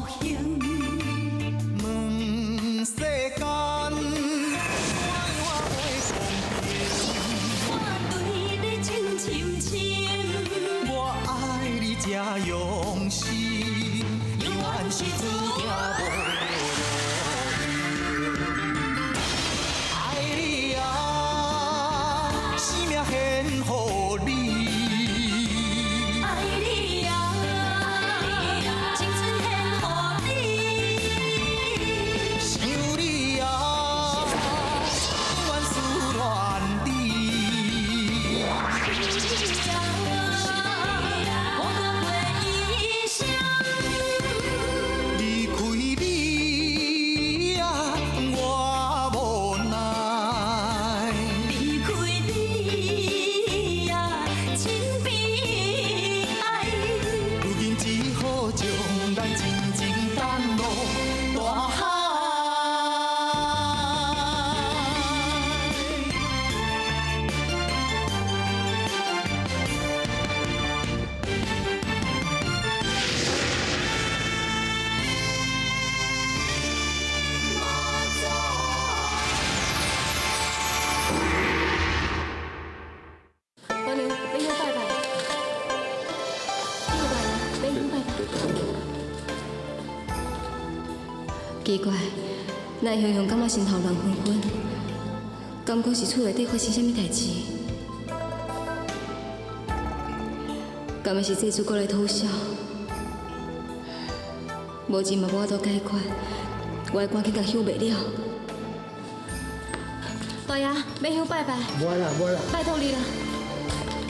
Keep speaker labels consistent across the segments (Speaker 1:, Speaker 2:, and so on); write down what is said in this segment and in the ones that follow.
Speaker 1: 行。
Speaker 2: 问世间，我袂公平。
Speaker 1: 我對你情深深，
Speaker 2: 我愛你這用心，永遠是注定無路用。愛你啊，生命獻予你。
Speaker 1: 愛你啊，青春獻予你。
Speaker 2: 想你啊，永遠思戀你。
Speaker 1: 你啊，我過一生。
Speaker 2: 離開你啊，我無奈。
Speaker 1: 離開你啊，真悲哀。
Speaker 2: 如今只好將咱情情等落大海。
Speaker 3: 姑娘，買香拜拜。這位大爺，買香拜拜。奇怪，哪會雄雄感覺心頭亂紛紛，敢講是厝內底發生啥物代誌？敢會是債主過來討銷？無錢嘛無法度解決，我愛趕緊共香賣了。大爺，買香拜拜。
Speaker 4: 無愛啦，無愛啦。
Speaker 3: 拜託你啦，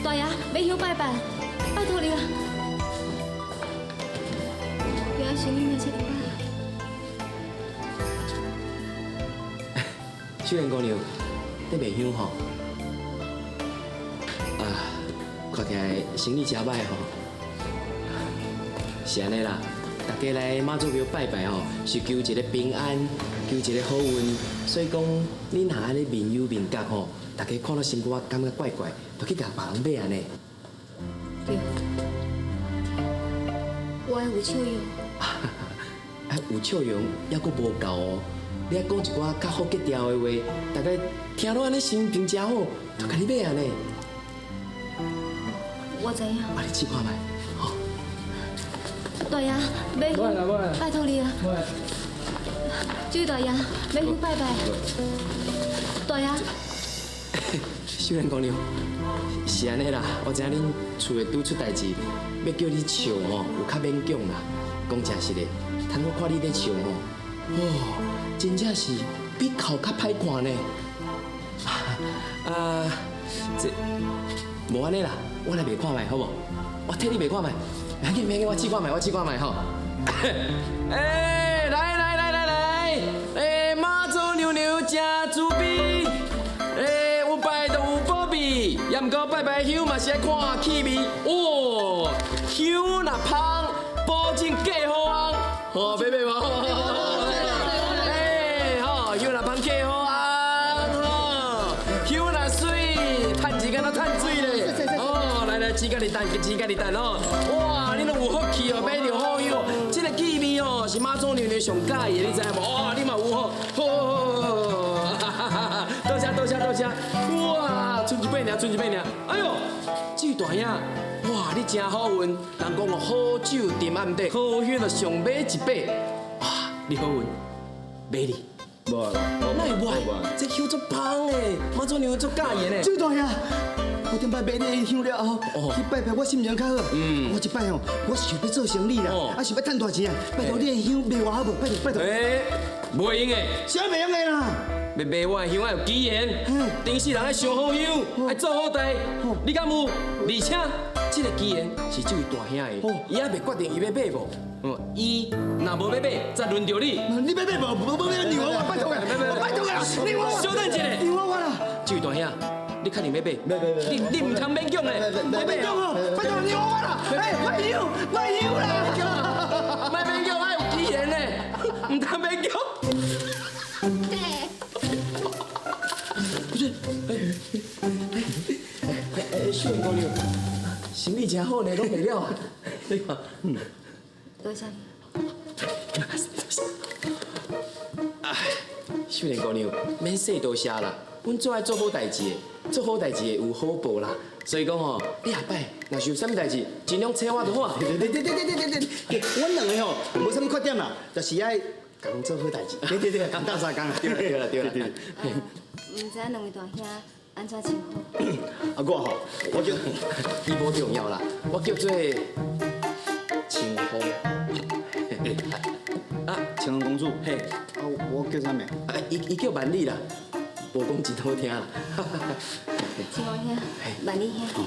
Speaker 3: 大爺，買香拜拜，拜託你啦。原來是你嘛，這個
Speaker 5: 秀蓮姑娘，你賣香吼？啊，看起來生意誠歹吼。是按呢啦，大家來媽祖廟拜拜吼，是求一個平安，求一個好運。所以講，你若按呢面憂面覺吼，大家看到身軀感覺怪怪，就去共別人買按呢。
Speaker 3: 對，我愛有笑容。
Speaker 5: 啊，有笑容猶閣無夠哦，你愛講一寡較好格調的話，大家聽落按呢心情誠好，就共你買按呢。
Speaker 3: 我知影。
Speaker 5: 啊，你試看覓，吼。
Speaker 3: 大爺，買
Speaker 4: 無愛啦，無愛啦。
Speaker 3: 拜託你啦。
Speaker 4: 無愛。
Speaker 3: 這位大爺，買香拜拜。大爺。
Speaker 5: 秀蓮姑娘，是按呢啦，我知影恁厝內拄出代誌，欲叫你笑吼，有較勉強啦。講誠實的，頭拄看你咧笑吼，哦，真正是比哭較歹看呢。啊，這無按呢啦，我來賣看覓好無？我替你賣看覓，袂要緊袂要緊，我試看覓，我試看覓吼。欸，來來來來來，欸，媽祖娘娘誠慈悲，欸，有拜就有保庇，也毋過拜拜香嘛是愛看氣味。哦，香若芳，保證嫁好翁，好買買無？欸，吼，香若芳嫁好翁，吼，香若媠，趁錢敢若趁水咧。哦，來來，錢家己趁，錢家己趁哦。哇，你攏有福氣哦，買著好香。這個氣味哦，是媽祖娘娘上喜歡的，你知無？哇，你嘛有吼，好好好，多謝多謝多謝。哇，賰一擺爾，賰一擺爾。哎喲，這位大兄，哇，你誠好運。人講哦，好酒沉暗底，好香就上尾一擺。哇，你好運，買你。
Speaker 4: 無愛啦，
Speaker 5: 哪會無愛？這香足芳的，媽祖娘娘足喜歡的。
Speaker 4: 這位大兄，我頂擺買你的香了後，去拜拜，我心情較好。我這擺吼，我想欲做生意啦，啊想欲趁大錢啊，拜託你的香賣我好無？拜託拜託。
Speaker 5: 欸，袂用的。
Speaker 4: 啥袂用的啦？
Speaker 5: 欲賣我的香愛有機緣，頂世人愛燒好香，愛做好代，你敢有？而且這個機緣是這位大兄的，伊猶未決定伊欲買無。伊若無欲買，才輪著你。
Speaker 4: 你欲買無？無欲買，讓我，拜託啦，拜託啦，讓我。
Speaker 5: 稍等一下。
Speaker 4: 讓我啦。
Speaker 5: 這位大兄，你確定欲買？
Speaker 4: 買買買。
Speaker 5: 你毋通勉強咧。
Speaker 4: 袂勉強哦，拜託讓我啦。欸，賣香，賣香啦。
Speaker 5: 莫勉強，愛有機緣咧，毋通勉強。不是，欸欸欸，秀蓮姑娘，生意誠好呢，攏賣了。你看，
Speaker 3: 多謝你。
Speaker 5: 秀莲姑娘，免说多谢啦，阮最爱做好代志的，做好代志会有好报啦。所以讲吼，你下摆若是有啥物代志，尽量揣我就好啊。
Speaker 4: 对对对对对对对对，阮两个吼无啥物缺点啦，就是爱共人做好代志。对对对，共斗相共啦。
Speaker 5: 对啦对啦对啦。
Speaker 3: 毋知影两位大兄按怎称呼？
Speaker 4: 啊，我吼，我叫
Speaker 5: 伊无重要啦，我叫做清风。啊，
Speaker 4: 清风公主。
Speaker 5: 嘿，
Speaker 4: 啊，我叫啥名？
Speaker 5: 啊，伊伊叫万里啦，无讲真好听啦。
Speaker 3: 清风兄，万里兄。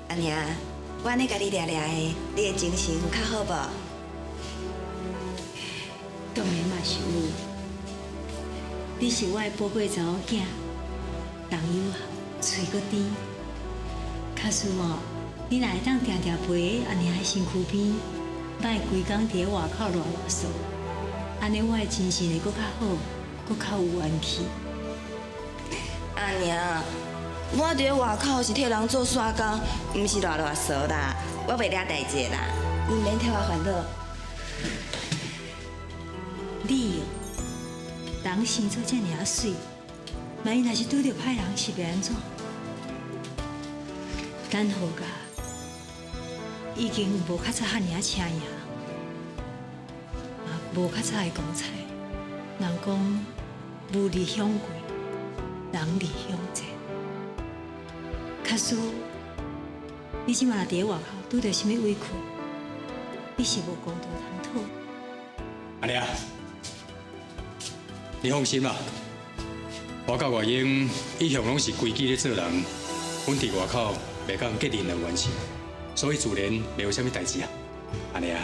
Speaker 6: 阿娘，我按呢共你掠掠的，你的精神有较好无？
Speaker 7: 当然嘛是有。你是我的宝贝查某囝，人又好，喙阁甜。假使哦，你若会当定定陪在阿娘的身躯边，莫规工伫咧外口乱啰嗦，按呢我的精神会阁较好，阁较有元气。
Speaker 6: 阿娘，我伫咧外口是替人做煞工，毋是乱啰嗦啦。我袂掠代志啦，你毋免替我烦恼。
Speaker 7: 你哦，人生做遮尔仔媠，万一若是拄著歹人，是欲按怎？咱何家已经无较早遐尔仔车营，嘛无较早的光彩。人讲物以罕贵，人以罕见。假使你这马若伫咧外口拄著啥物委屈，你是无公道通讨。
Speaker 8: 阿娘，你放心啦，我佮外英一向拢是规矩咧做人，阮伫外口袂共结任何冤仇，所以自然袂有啥物代志啊。阿娘，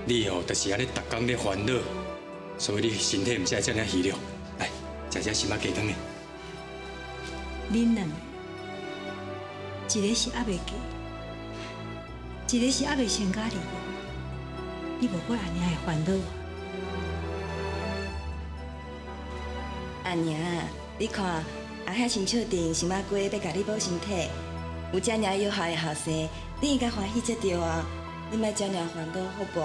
Speaker 8: 你哦就是按呢逐工咧烦恼，所以你身体毋才会遮尔虚弱。来，食这心仔鸡汤的。
Speaker 7: 恁两个，一个是犹未嫁，一个是犹未成家立业，你无过阿娘会烦恼啊？
Speaker 6: 阿娘，你看阿兄新笑定心仔鸡欲共你补身体，有遮尔有孝的后生，你应该欢喜才对啊！你莫遮尔烦恼，好无？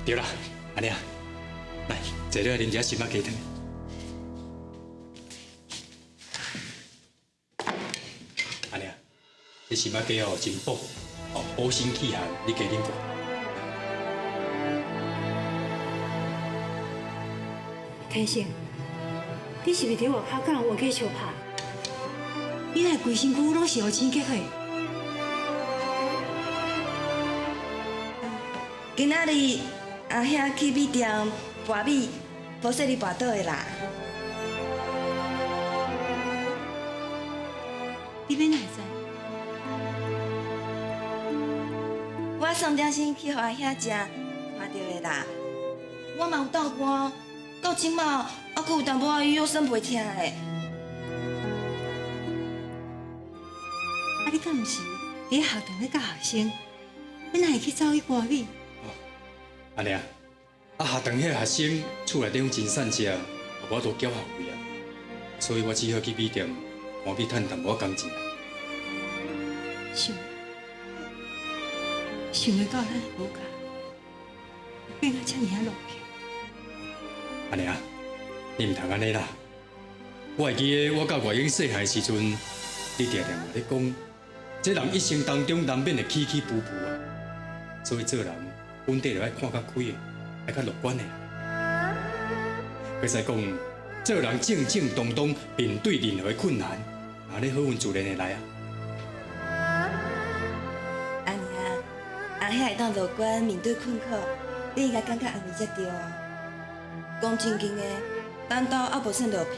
Speaker 8: 对啦，阿娘，来坐落来啉一下心仔鸡汤。阿娘，这心仔鸡哦真补，哦补身气寒，你加啉过。
Speaker 7: 天成，你是毋是伫外口佮人冤家相拍？你若规身躯拢是乌青结血？
Speaker 6: 今仔日阿兄去米店跋米，无细腻跋倒的啦。
Speaker 7: 你欲哪会知？
Speaker 6: 我送点心去予阿兄食，看著的啦。我嘛有斗肝，到这马犹阁有淡薄仔腰酸袂疼的。
Speaker 7: 啊，你敢毋是伫咧学堂咧教学生？你哪会去走去搬米？
Speaker 8: 阿娘，啊学堂彼个学生厝内底拢真散食，无法度缴学费啊，所以我只好去米店搬米趁淡薄仔工钱。
Speaker 7: 想想袂到咱何家变甲遮尔仔落魄。
Speaker 8: 阿娘，你毋通按呢啦！我会记得我佮外英细汉的时阵，你定定嘛咧讲，这人一生当中难免会起起伏伏啊，所以做人本底就爱看较开的，爱较乐观的。阁使讲，做人正正当当面对任何困难，按呢好运自然会来啊。
Speaker 6: 阿娘，阿兄会当乐观面对困苦，你应该感觉安慰才对啊。讲正经的，咱兜犹无算落魄，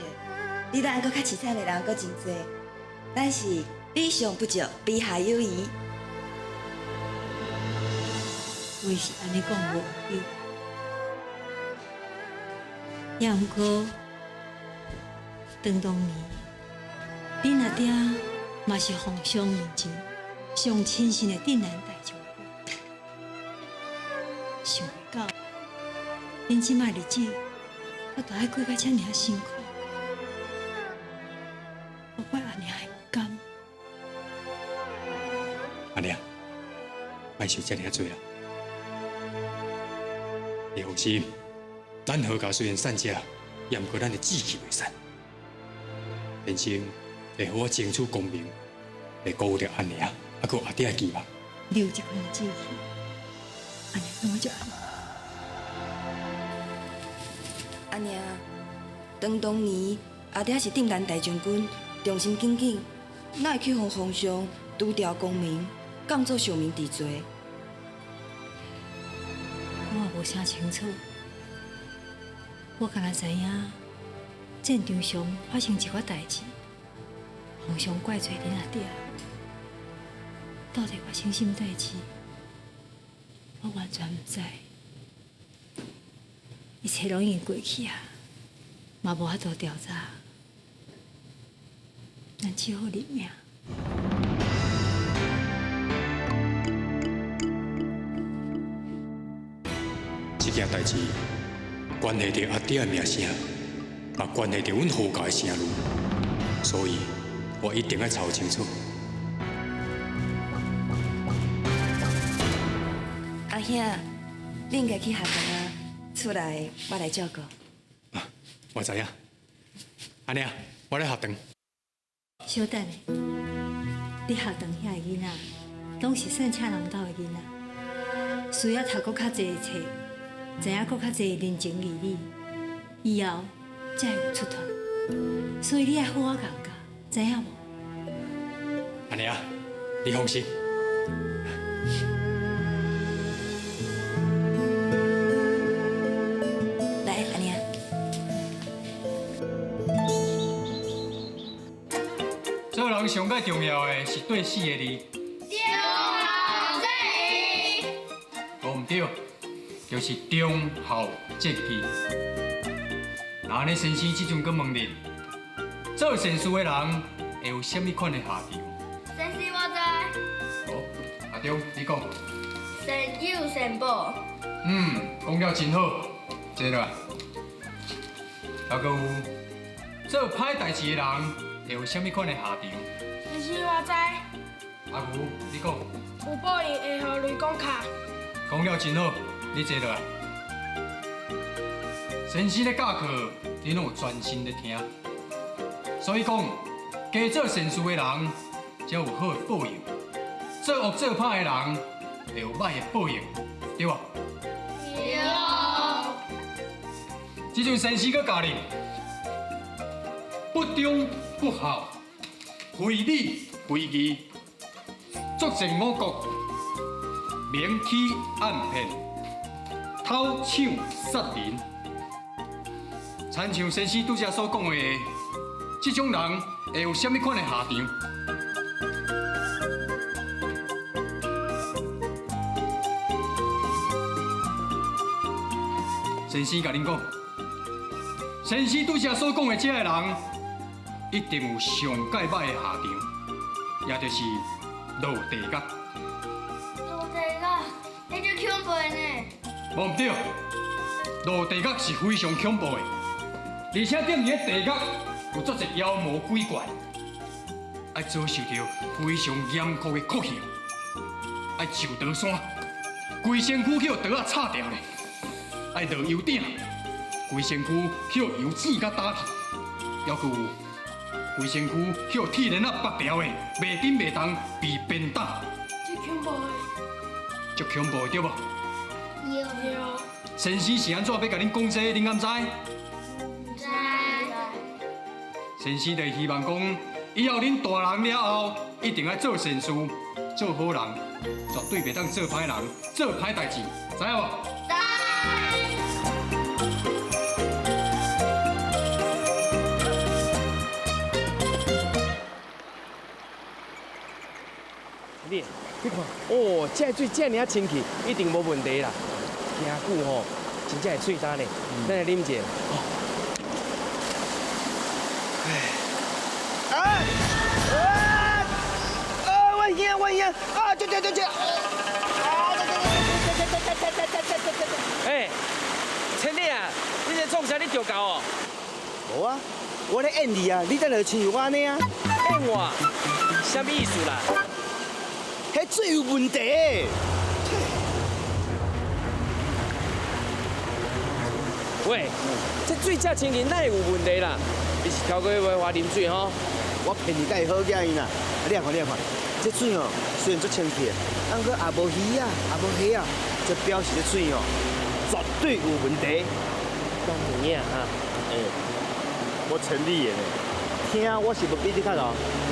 Speaker 6: 比咱阁较凄惨的人阁真济。咱是比上不足，比下有余。
Speaker 7: 话是按呢讲无对，也毋过，当当年，恁阿爹嘛是奉上面前上亲信的镇南大将军，想袂到，恁这摆日子，阁著爱过甲遮尔辛苦。
Speaker 8: 阿娘，莫想遮爾濟啦。你放心，咱何家雖然散遮，也毋過咱的志氣袂散。人生會予我爭取光明，會辜負著阿娘，啊，閣有阿爹的期望。
Speaker 7: 你有這款的志氣，阿娘感覺足安。
Speaker 6: 阿娘，當當年阿爹是鎮南大將軍，忠心耿耿，哪會去予皇上除掉功名，降做庶民治罪？
Speaker 7: 我也無啥清楚，我敢若知影，戰場上發生一寡代誌，皇上怪罪恁阿爹，到底發生啥物代誌，我完全毋知。一切攏已經過去啊，嘛無法度調查，咱只好認命。
Speaker 8: 這件代誌關係著阿爹的名聲，嘛關係著阮何家的聲譽，所以我一定愛查清楚。
Speaker 6: 阿兄，你應該去學堂啊，厝內我來照顧。
Speaker 8: 我知影，阿娘，我來學堂。
Speaker 7: 小等下，你學堂遐的囡仔，攏是散赤人兜的囡仔，需要讀閣較濟的冊，知影閣較濟人情義理，以後才會有出頭。所以你愛好好共教，知影無？
Speaker 8: 阿娘，你放心。
Speaker 6: 來，阿娘。
Speaker 8: 做人上蓋重要的是對四個字。
Speaker 1: 忠孝節義。
Speaker 8: 無毋對，就是忠孝節義。那按呢先生這陣閣問你，做善事的人會有啥物款的下場？
Speaker 1: 先生我知。
Speaker 8: 好，阿忠你講。
Speaker 1: 善有善報。
Speaker 8: 嗯，講了真好，坐落來。還閣有做歹代誌的人會有啥物款的下場？
Speaker 9: 先生我知。
Speaker 8: 阿牛，你講。
Speaker 9: 有報應會予雷公敲。
Speaker 8: 講了真好，你坐落來。先生咧教課，你攏有專心咧聽。所以講，加做善事的人，才有好的報應；做惡做歹的人，會有歹的報應，對無？
Speaker 1: 對。
Speaker 8: 這陣先生閣教你，不忠不孝，非禮非義，作賤五國，明欺暗騙，偷搶殺人。親像先生拄才所講的，這種人會有啥物款的下場？先生共恁講，先生拄才所講的這个人，一定有上蓋歹的下場，也就是落地獄。
Speaker 1: 落地獄，彼足恐怖的呢。
Speaker 8: 無毋對，落地獄是非常恐怖的，而且踮佇咧地獄有足濟妖魔鬼怪，愛遭受著非常嚴酷的酷刑，愛上刀山，規身軀予刀仔插掉咧，愛落油鼎，規身軀予油煎甲焦去，猶閣有規身軀予鐵鏈仔縛牢的，袂振袂動，被鞭打。
Speaker 9: 足恐怖的。
Speaker 8: 足恐怖的對無？
Speaker 1: 對。
Speaker 8: 先生是按怎欲共恁講這個，恁敢知？
Speaker 1: 毋知。
Speaker 8: 先生就希望講，以後恁大人了後，一定愛做善事，做好人，絕對袂當做歹人，做歹代誌，知影無？
Speaker 1: 知。
Speaker 5: 你，你看，哦，這个水這爾清氣，一定無問題啦。行久吼，真正會喙焦呢。咱來啉一下。
Speaker 4: 哎！啊！我贏，我贏！啊！對對對對！啊！對對對對對對對對對對！
Speaker 5: 哎，千里啊，你這創啥？你著猴哦？
Speaker 4: 無啊，我咧演你啊，你等下親像我按呢啊？
Speaker 5: 演我？啥物意思啦？
Speaker 4: 彼水有问题。
Speaker 5: 喂，这水遮清洁，哪会有问题啦？你是超过话话啉水吼？
Speaker 4: 我骗你佮伊好额伊啦。你来看，你来看，这水哦虽然足清气，啊，毋过也无鱼仔，也无虾仔，这表示这水哦绝对有问题。
Speaker 5: 讲有影哈？
Speaker 4: 欸，我承你的呢，听我是无比你较𠢕，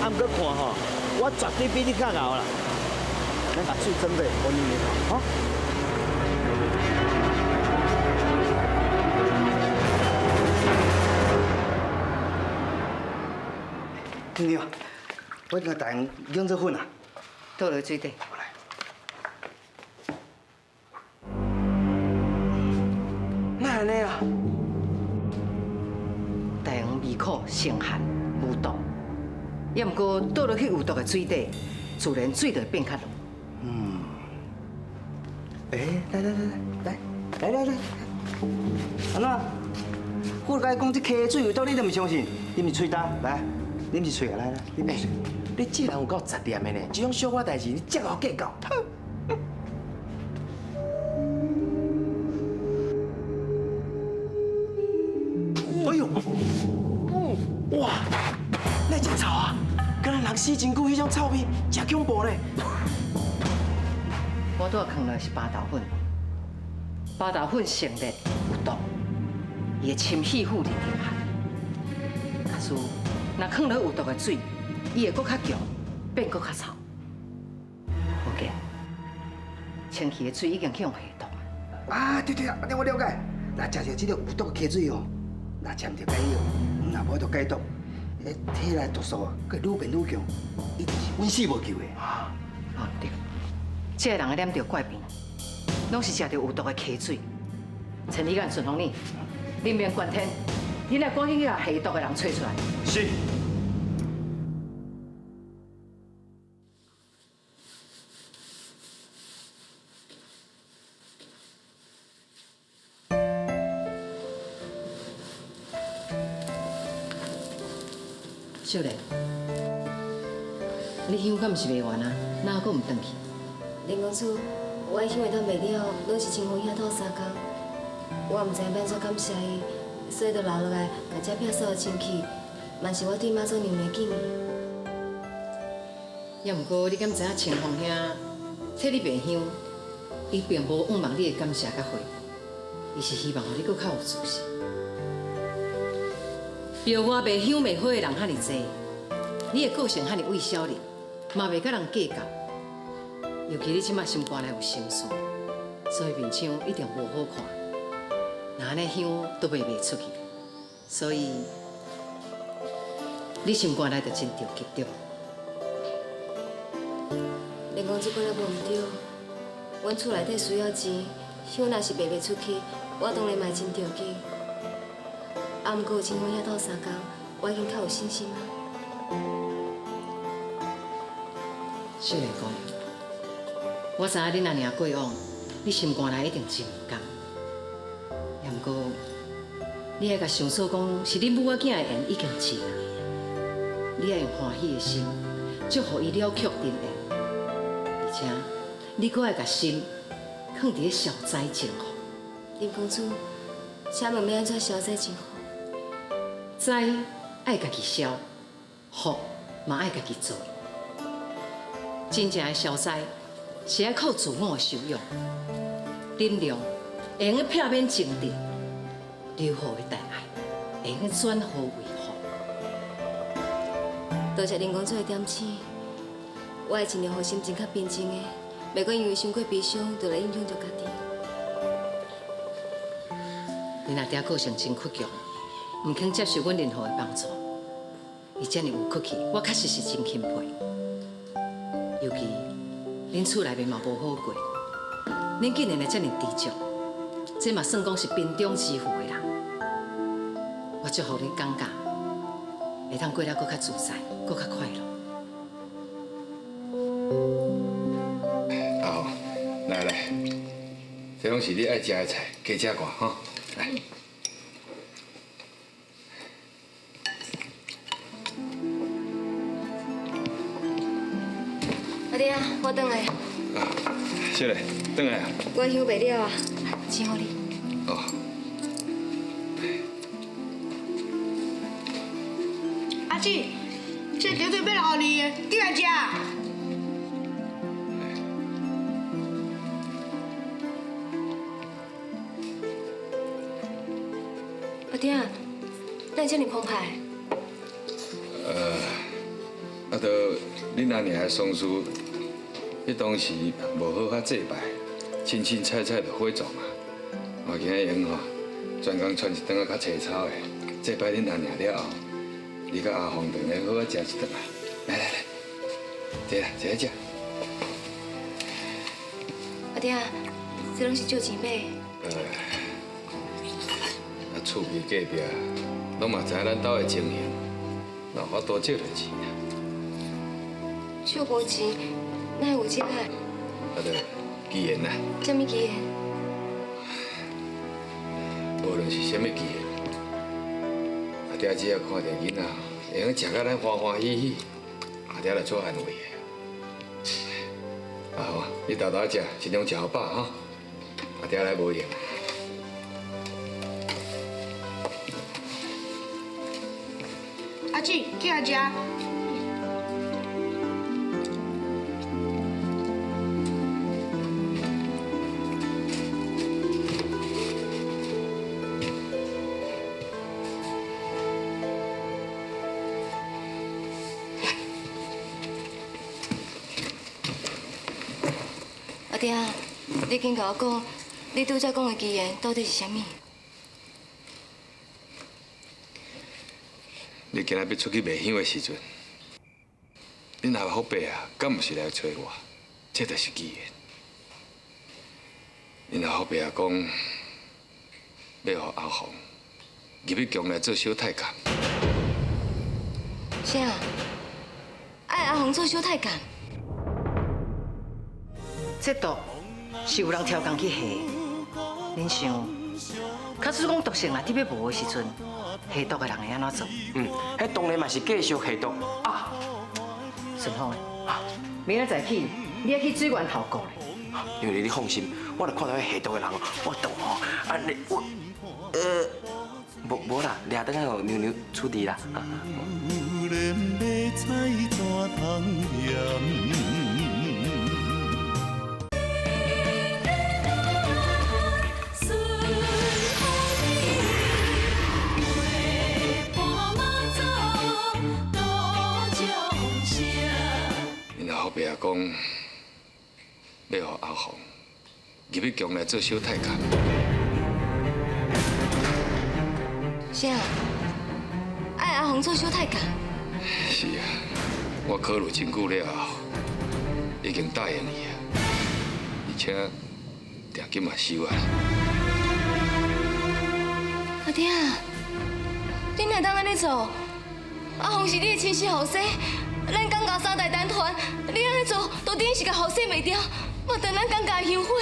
Speaker 4: 啊，毋过看吼，我绝对比你较𠢕啦。咱共水装落，我啉啉吼。娘，我共大人酿做粉啊，
Speaker 10: 倒落水底。
Speaker 5: 哪按呢啦？
Speaker 10: 大黄味苦性寒无毒，也毋过倒落去有毒的水底，自然水就会变较浓。
Speaker 4: 嗯。欸，来来来来来来来，按怎？我共你讲，这溪水有毒，你都毋相信？啉一喙焦，来，啉一喙啊，来来，啉一喙。
Speaker 5: 你这人有够杂念的呢，这种小可代志你这𠢕计较。哎呦，哇，那真臭啊！敢若人死真久，彼种臭味真恐怖呢。
Speaker 10: 我拄仔囥落是巴豆粉，巴豆粉性热有毒，伊会侵肺腑入停寒。假使若囥落有毒的水，伊会阁较强，变阁较臭。无见，清气的水已经去予下毒啊！
Speaker 4: 啊，对对，按呢我了解。若食著这个有毒的溪水哦，若掺著解药，若无就解毒，彼体内毒素啊，阁愈变愈强，伊就是稳死无救的。
Speaker 10: 哦对，这个人染著怪病，拢是食著有毒的溪水。千里眼顺风耳，人命关天，恁来赶紧去共下毒的人揣出来。
Speaker 4: 是。
Speaker 10: 秀莲，你香敢毋是卖完啊？哪阁毋转去？
Speaker 3: 林公主，我的香会当卖了，拢是清风兄斗相共。我毋知影欲按怎感谢伊，所以就留落来，共这壁扫清气，嘛是我对妈祖娘的敬意。
Speaker 10: 也毋过，你敢知影清风兄替你卖香，伊并无向望你的感谢佮回报，伊是希望予你阁较有自信。庙外卖香卖花的人遐尔济，你的个性遐尔为小人，嘛袂佮人计较。尤其你这马心肝内有心事，所以面相一定无好看。若按呢香都卖袂出去，所以你心肝内就真著急对无？
Speaker 3: 林公主讲了无毋对，阮厝内底需要钱，香若是卖袂出去，我当然嘛会真著急。啊，毋过有清风兄斗相共，我已经较有信心啊。
Speaker 10: 秀莲姑娘，我知影恁阿娘过往，你心肝内一定真毋甘。也毋过，你爱共想说讲，是恁母仔囝的缘已经尽啊。你爱用欢喜的心，祝福伊了却尘缘，而且你阁爱共心放伫咧消灾前福。
Speaker 3: 林公主，请问欲按怎消灾成福？
Speaker 10: 灾爱家己消，福嘛爱家己做。真正的消灾是爱靠自我的修养，忍让会用得避免争执，留予的大爱会用得转祸为福。
Speaker 3: 多谢林公主的点醒，我会尽量予心情较平静的，袂阁因为伤过悲伤，就来影响著家己。
Speaker 10: 恁阿爹个性真倔强，毋肯接受阮任何的帮助。伊遮尔有骨气，我确实是真钦佩。尤其恁厝内面嘛无好过，恁竟然会遮尔知足，这嘛算讲是贫中之富的人。我祝福恁感觉会当过得阁较自在，阁较快乐。
Speaker 11: 阿红，来来，这拢是你爱食的菜，加食寡吼。来。
Speaker 3: 阿爹，我转来。
Speaker 11: 啊，小丽，轉來啊。
Speaker 3: 我休袂了啊，錢予你。
Speaker 11: 哦。
Speaker 9: 阿姊，這雞腿欲留予你的，緊來食。
Speaker 3: 阿爹，哪會這麼澎湃？
Speaker 11: 啊，都恁阿娘的喪事，彼當時無好好祭拜，凊凊彩彩就火葬啊。我今日閒吼，專工傳一頓仔較凄草的，祭拜恁阿娘了後，你佮阿鳳兩个好好食一頓啊。來來來，坐啦，坐來食。
Speaker 3: 阿爹，這攏是借錢買的。
Speaker 11: 啊，厝邊隔壁，攏嘛知影咱兜的情形，哪有法度借著錢啊？
Speaker 3: 借無錢，哪會有這個？
Speaker 11: 啊，著機緣啦。
Speaker 3: 啥物機緣？
Speaker 11: 無論是啥物機緣，阿爹只要看著囡仔會用食甲咱歡歡喜喜，阿爹就做安慰的。啊好，你沓沓食，盡量食予飽哈。阿爹來無閒。
Speaker 9: 阿姊，起來食。
Speaker 3: 阿爹，你緊共我講，你拄才講的機緣到底是啥物？
Speaker 11: 你今仔欲出去賣香的時陣，恁阿福伯啊，敢毋是來揣我？這就是機緣。恁阿福伯啊講，欲予阿鳳入去宮內做小太監。
Speaker 3: 啥？愛阿鳳做小太監？
Speaker 10: 這毒是有人超工去下的，恁想，假使講毒性若得欲無的時陣，下毒的人會按怎做？
Speaker 5: 嗯，彼當然嘛是繼續下毒啊！
Speaker 10: 順風，明仔載起，你愛去水源頭顧咧。
Speaker 5: 因為你放心，我若看到彼下毒的人，我當吼，按呢我，無無啦，掠轉來予娘娘處置啦。
Speaker 11: 恁阿福伯啊講，欲予阿鳳入去宮內做小太監。
Speaker 3: 啥？愛阿鳳做小太監？
Speaker 11: 是啊，我考慮真久了後，已經答應伊啊，而且定金嘛收啊。
Speaker 3: 阿爹，你哪會當按呢做？阿鳳是你的親生後生。咱江家三代單傳，你按呢做，都等於是共後生賣掉，嘛斷咱江家的香火。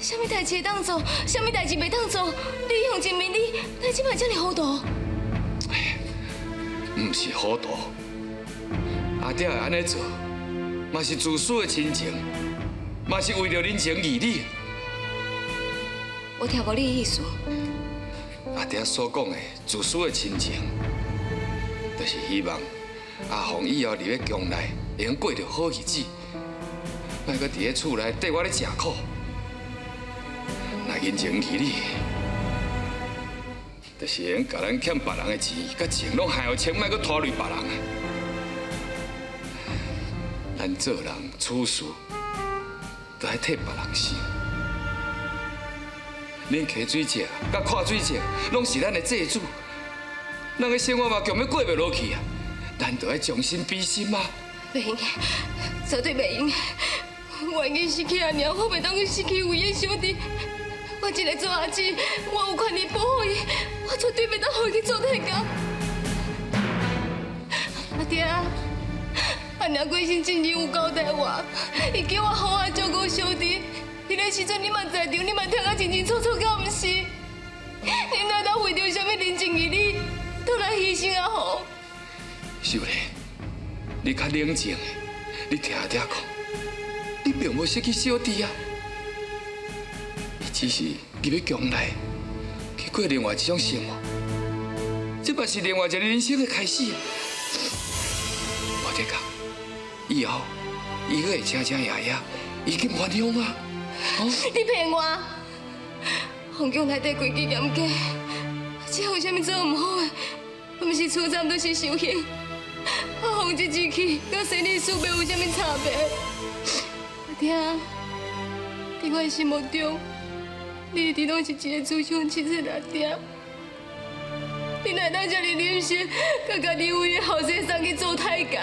Speaker 3: 啥物代誌會當做，啥物代誌袂當做？你一向真明理，你這擺這麼糊塗？
Speaker 11: 毋是糊塗，阿爹會按呢做，嘛是自私的親情，嘛是為著人情義理。
Speaker 3: 我聽無你的意思。
Speaker 11: 阿爹所講的自私的親情，就是希望阿鳳以後入咧宮內，會用過著好日子，莫閣佇咧厝內綴我咧食苦。若人情義理，就是會用共咱欠別人的錢，佮情攏還予清，莫閣拖累別人啊！咱做人處事，都愛替別人想。恁溪水井、佮闊水井，攏是咱的債主，咱的生活嘛強欲過袂落去啊！咱就愛將心比心啊！
Speaker 3: 袂用，絕對袂用！我已經失去阿娘，我袂當閣失去唯一小弟。我一個做阿姊，我有權利保護伊，我絕對袂當予伊去做太監。阿爹，阿娘規身真情有交代我，伊叫我好好照顧小弟。彼个時陣你嘛在場，你嘛聽得清清楚楚，敢毋是？你哪當為著啥物人情義理，都來犧牲阿鳳？
Speaker 11: 秀蓮，你較冷靜，你聽阿爹講，你并无失去小弟啊，伊只是入去宫内去过另外一种生活，这嘛是另外一个人生的开始啊。无得讲，以后伊阁会请请爷爷，衣锦还乡啊！
Speaker 3: 你骗我！皇宫内底规矩严格，这有啥物做毋好的？毋是处斩，就是受刑。阿凤这支气，佮生离死别有啥物差别？阿听，伫我心目中，你一直拢是一个慈祥亲切的阿爹。你哪当遮尔忍心，佮家己为的后生送去做太监？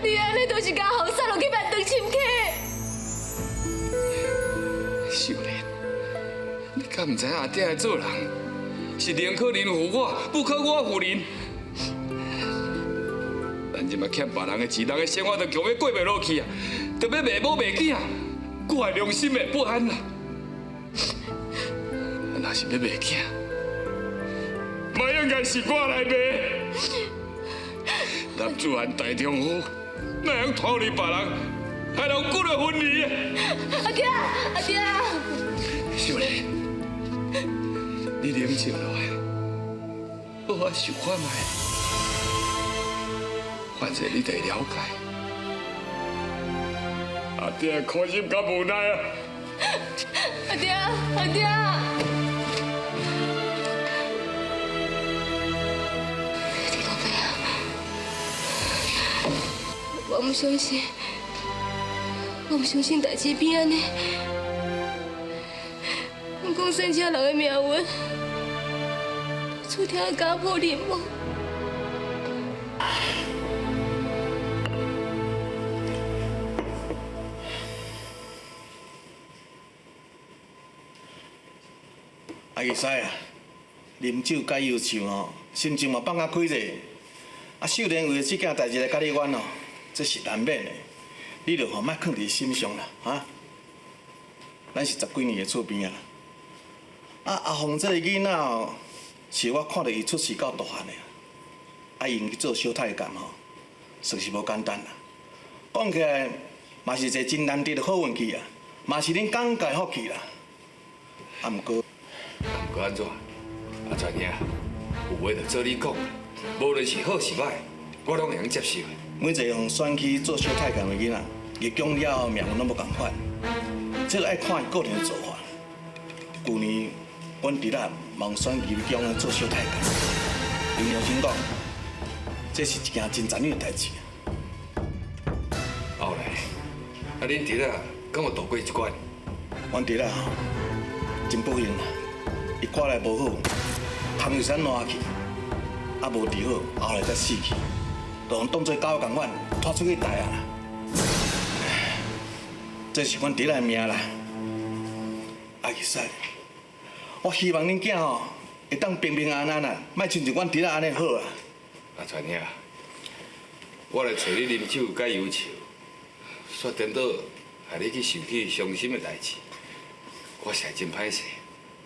Speaker 3: 你按呢，就是共后送落去办断亲客。
Speaker 11: 秀莲，你敢毋知影阿爹的做人是宁可人负我，不可我负人。咱这马欠别人的钱，人的生活都强欲过袂落去啊，就欲卖某卖囝，我的良心会不安啦。若是欲卖囝，嘛应该是我来卖。男子汉大丈夫，哪会拖累别人，害人骨肉分离啊！
Speaker 3: 阿爹，阿爹，
Speaker 11: 秀莲，你冷静落来，好好想看觅，反正你就会了解。阿爹苦心佮无奈啊！
Speaker 3: 阿爹，阿爹。李老伯啊，我毋相信，我毋相信代志变按呢。阮讲善车人的命运，注定家破人亡。
Speaker 12: 阿义师啊，啉酒解忧愁吼，心情嘛放较开者。啊，秀莲为了这件代志来共你冤哦，这是难免的。你著吼莫囥伫心上啦，哈。咱是十几年的厝边啊。啊，阿凤这个囡仔哦，是我看著伊出世到大汉的，啊，伊去做小太监吼，算是无简单啦。讲起来嘛是一个真难得的好运气啊，嘛是恁感界福气啦。啊，毋过。
Speaker 11: 毋过按怎？阿全兄，有话就做你讲，无论是好是歹，我拢会用接受。
Speaker 12: 每一个予选去做小太监的囡仔，入宫了后命运拢无仝款，这个爱看伊个人的做法。旧年，阮侄仔嘛予选入宫做小太监，凭良心讲，这是一件真残忍的代志。
Speaker 11: 后来，啊，恁侄仔敢有渡过这关？
Speaker 12: 阮侄仔吼，真不幸啦。伊看来无好，空就使烂去，啊无治好，后来才死去，就予当作狗仝款拖出去刣啊！这是阮侄仔的命啦。啊，其实，我希望恁囝吼会当平平安安啊，莫亲像阮侄仔按呢好啊。
Speaker 11: 阿全兄，我来揣你啉酒解忧愁，煞颠倒害你去想起伤心的代志，我实在真歹势。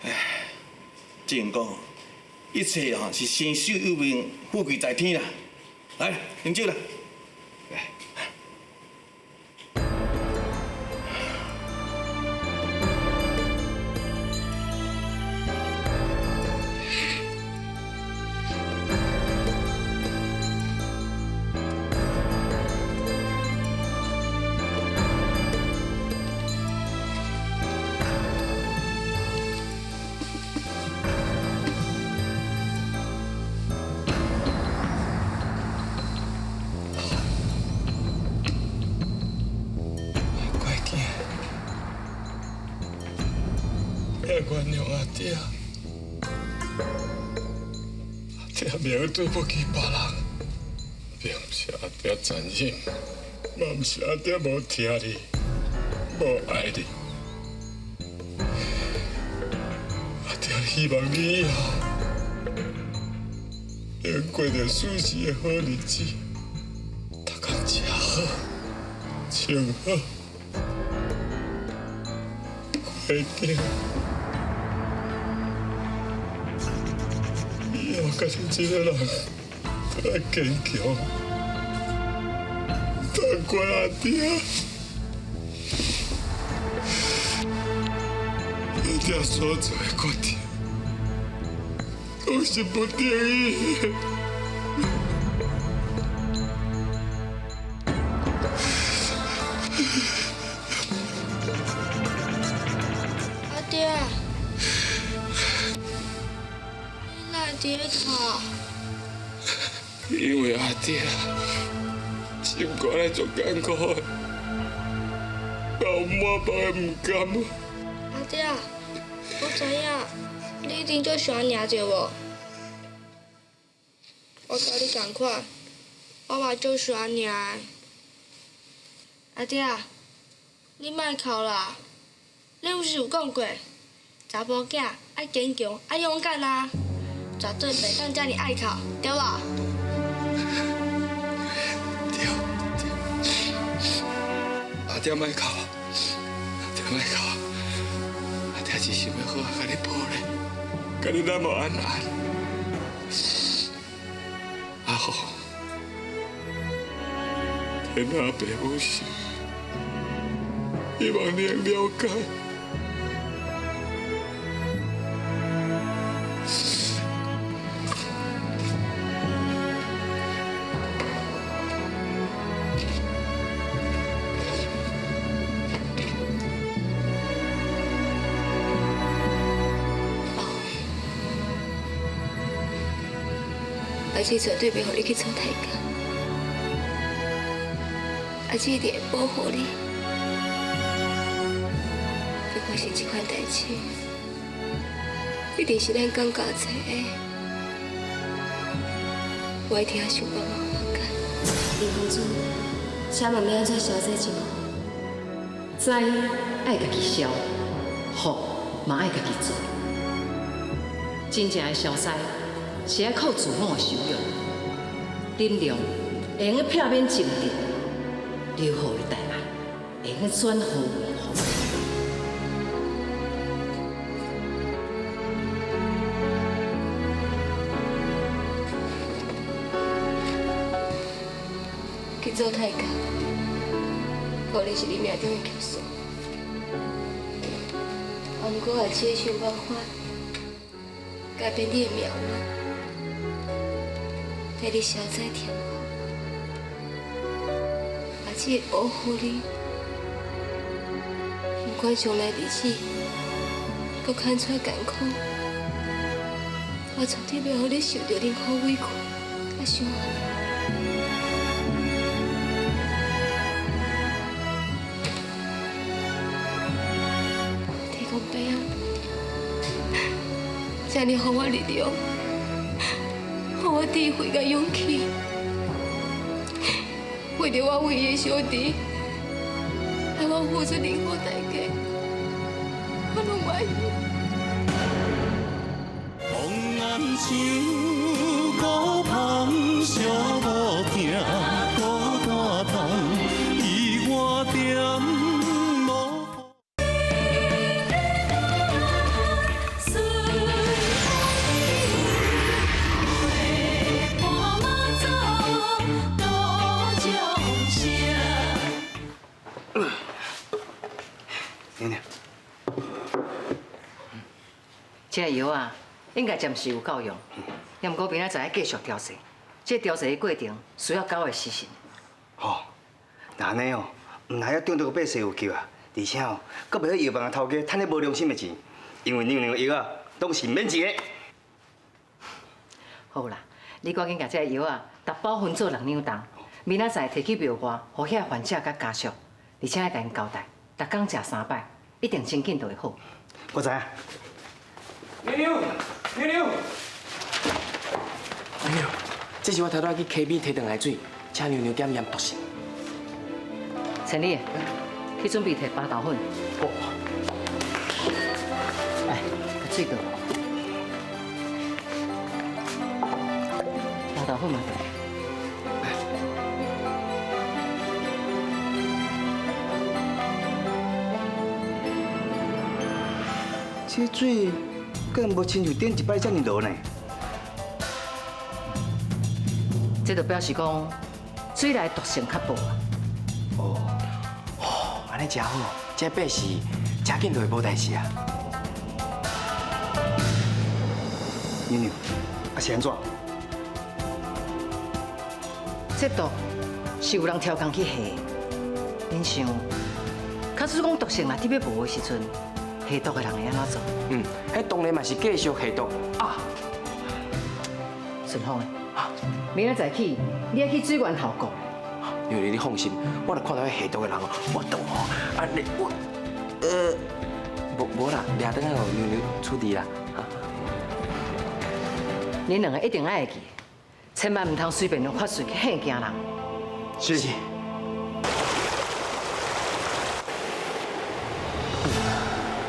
Speaker 12: 唉。只能讲，一切吼是生死有命，富贵在天啦。来，饮酒啦。
Speaker 11: 来。
Speaker 13: 原谅阿爹，阿爹袂晓对不起别人，并毋是阿爹残忍，嘛毋是阿爹无疼你，无爱你。阿爹希望你以后能过著舒适的好日子，逐工食好，穿好，乖囝。我家己一个人，都爱坚强，不通怪阿爹。爹所做的决定，拢是不得已的。
Speaker 9: 阿爹，你哪会伫咧哭？
Speaker 13: 因为阿爹心肝内足艰苦的，流满腹的毋甘。
Speaker 9: 阿爹，我知影，你一定足喜欢娘对无？我佮你仝款，我嘛足喜欢娘的。阿爹，你莫哭啦，你毋是有讲过，查甫囝爱坚强、爱勇敢啊，绝对袂当遮尔爱哭，对无？
Speaker 13: 阿爹莫哭，阿爹莫哭，阿爹只想欲好好共你抱咧，共你揽予安安。阿虎，天阿爸母心，希望你会了解。
Speaker 3: 阿姊绝对袂予你去做太监，阿姊一定会保护你。会发生这款代志，一定是咱感觉做的。我一定要想办法化解。林公主，请问欲按怎消灾真好？
Speaker 10: 灾爱家己消，福嘛爱家己做。真正的消灾是爱靠自我的修养，忍让会用得避免争执，留予的大爱会用得转祸为福。
Speaker 3: 去做太监，可能是你命中的劫数。啊，毋过阿姊会想办法改变你的命运，替你消灾添福。阿姊会保护你，不管将来日子阁牵出艰苦，我绝对袂予你受著任何委屈佮伤害。天公伯啊，请你予我力量，予我智慧佮勇气，为著我唯一的小弟，爱我付出任何代价，我拢愿意。
Speaker 2: 风暗像孤芳寂无疼，孤单痛，伊我点无。
Speaker 4: 娘娘，
Speaker 10: 这个药啊，应该暂时有够用，也毋过明仔载爱继续调剂。这调剂的过程需要9个时辰。
Speaker 4: 吼，那按呢哦，毋但要中到百姓有救啊，而且哦，阁袂去药房的头家趁咧无良心的钱，因为娘娘的药啊，拢是免钱的。
Speaker 10: 好啦，你赶紧共这个药啊，打包分做6两重，明仔载提去庙外，予遐患者佮家属，而且爱共𪜶交代，逐工食3摆，一定真紧就会好。
Speaker 4: 我知影。
Speaker 5: 娘娘，娘娘，娘娘，这是我头拄仔去溪边提转来的水，请娘娘检验毒性。
Speaker 10: 陈理，去准备提巴豆粉。好。来，水倒。巴豆粉嘛倒。
Speaker 4: 这水敢无亲像顶一摆遮尔濁呢？
Speaker 10: 这就表示讲，水内毒性较薄啊。
Speaker 5: 哦，按呢真好，这百姓吃紧就会无代志啊。
Speaker 4: 娘娘，啊是按怎？
Speaker 10: 這毒是有人超工去下的，恁想，假使講毒性若特別無的時陣，下毒的人會按怎做？
Speaker 5: 嗯，彼當然嘛是繼續下毒啊。
Speaker 10: 順風，明仔載起，你愛去水源頭顧。
Speaker 5: 娘娘，你放心，我若看到彼下毒的人哦，我當吼，啊你我，無無啦，掠轉來予娘娘處置啦。
Speaker 10: 恁兩个一定愛會記，千萬毋通隨便用法術去嚇驚人。
Speaker 4: 是。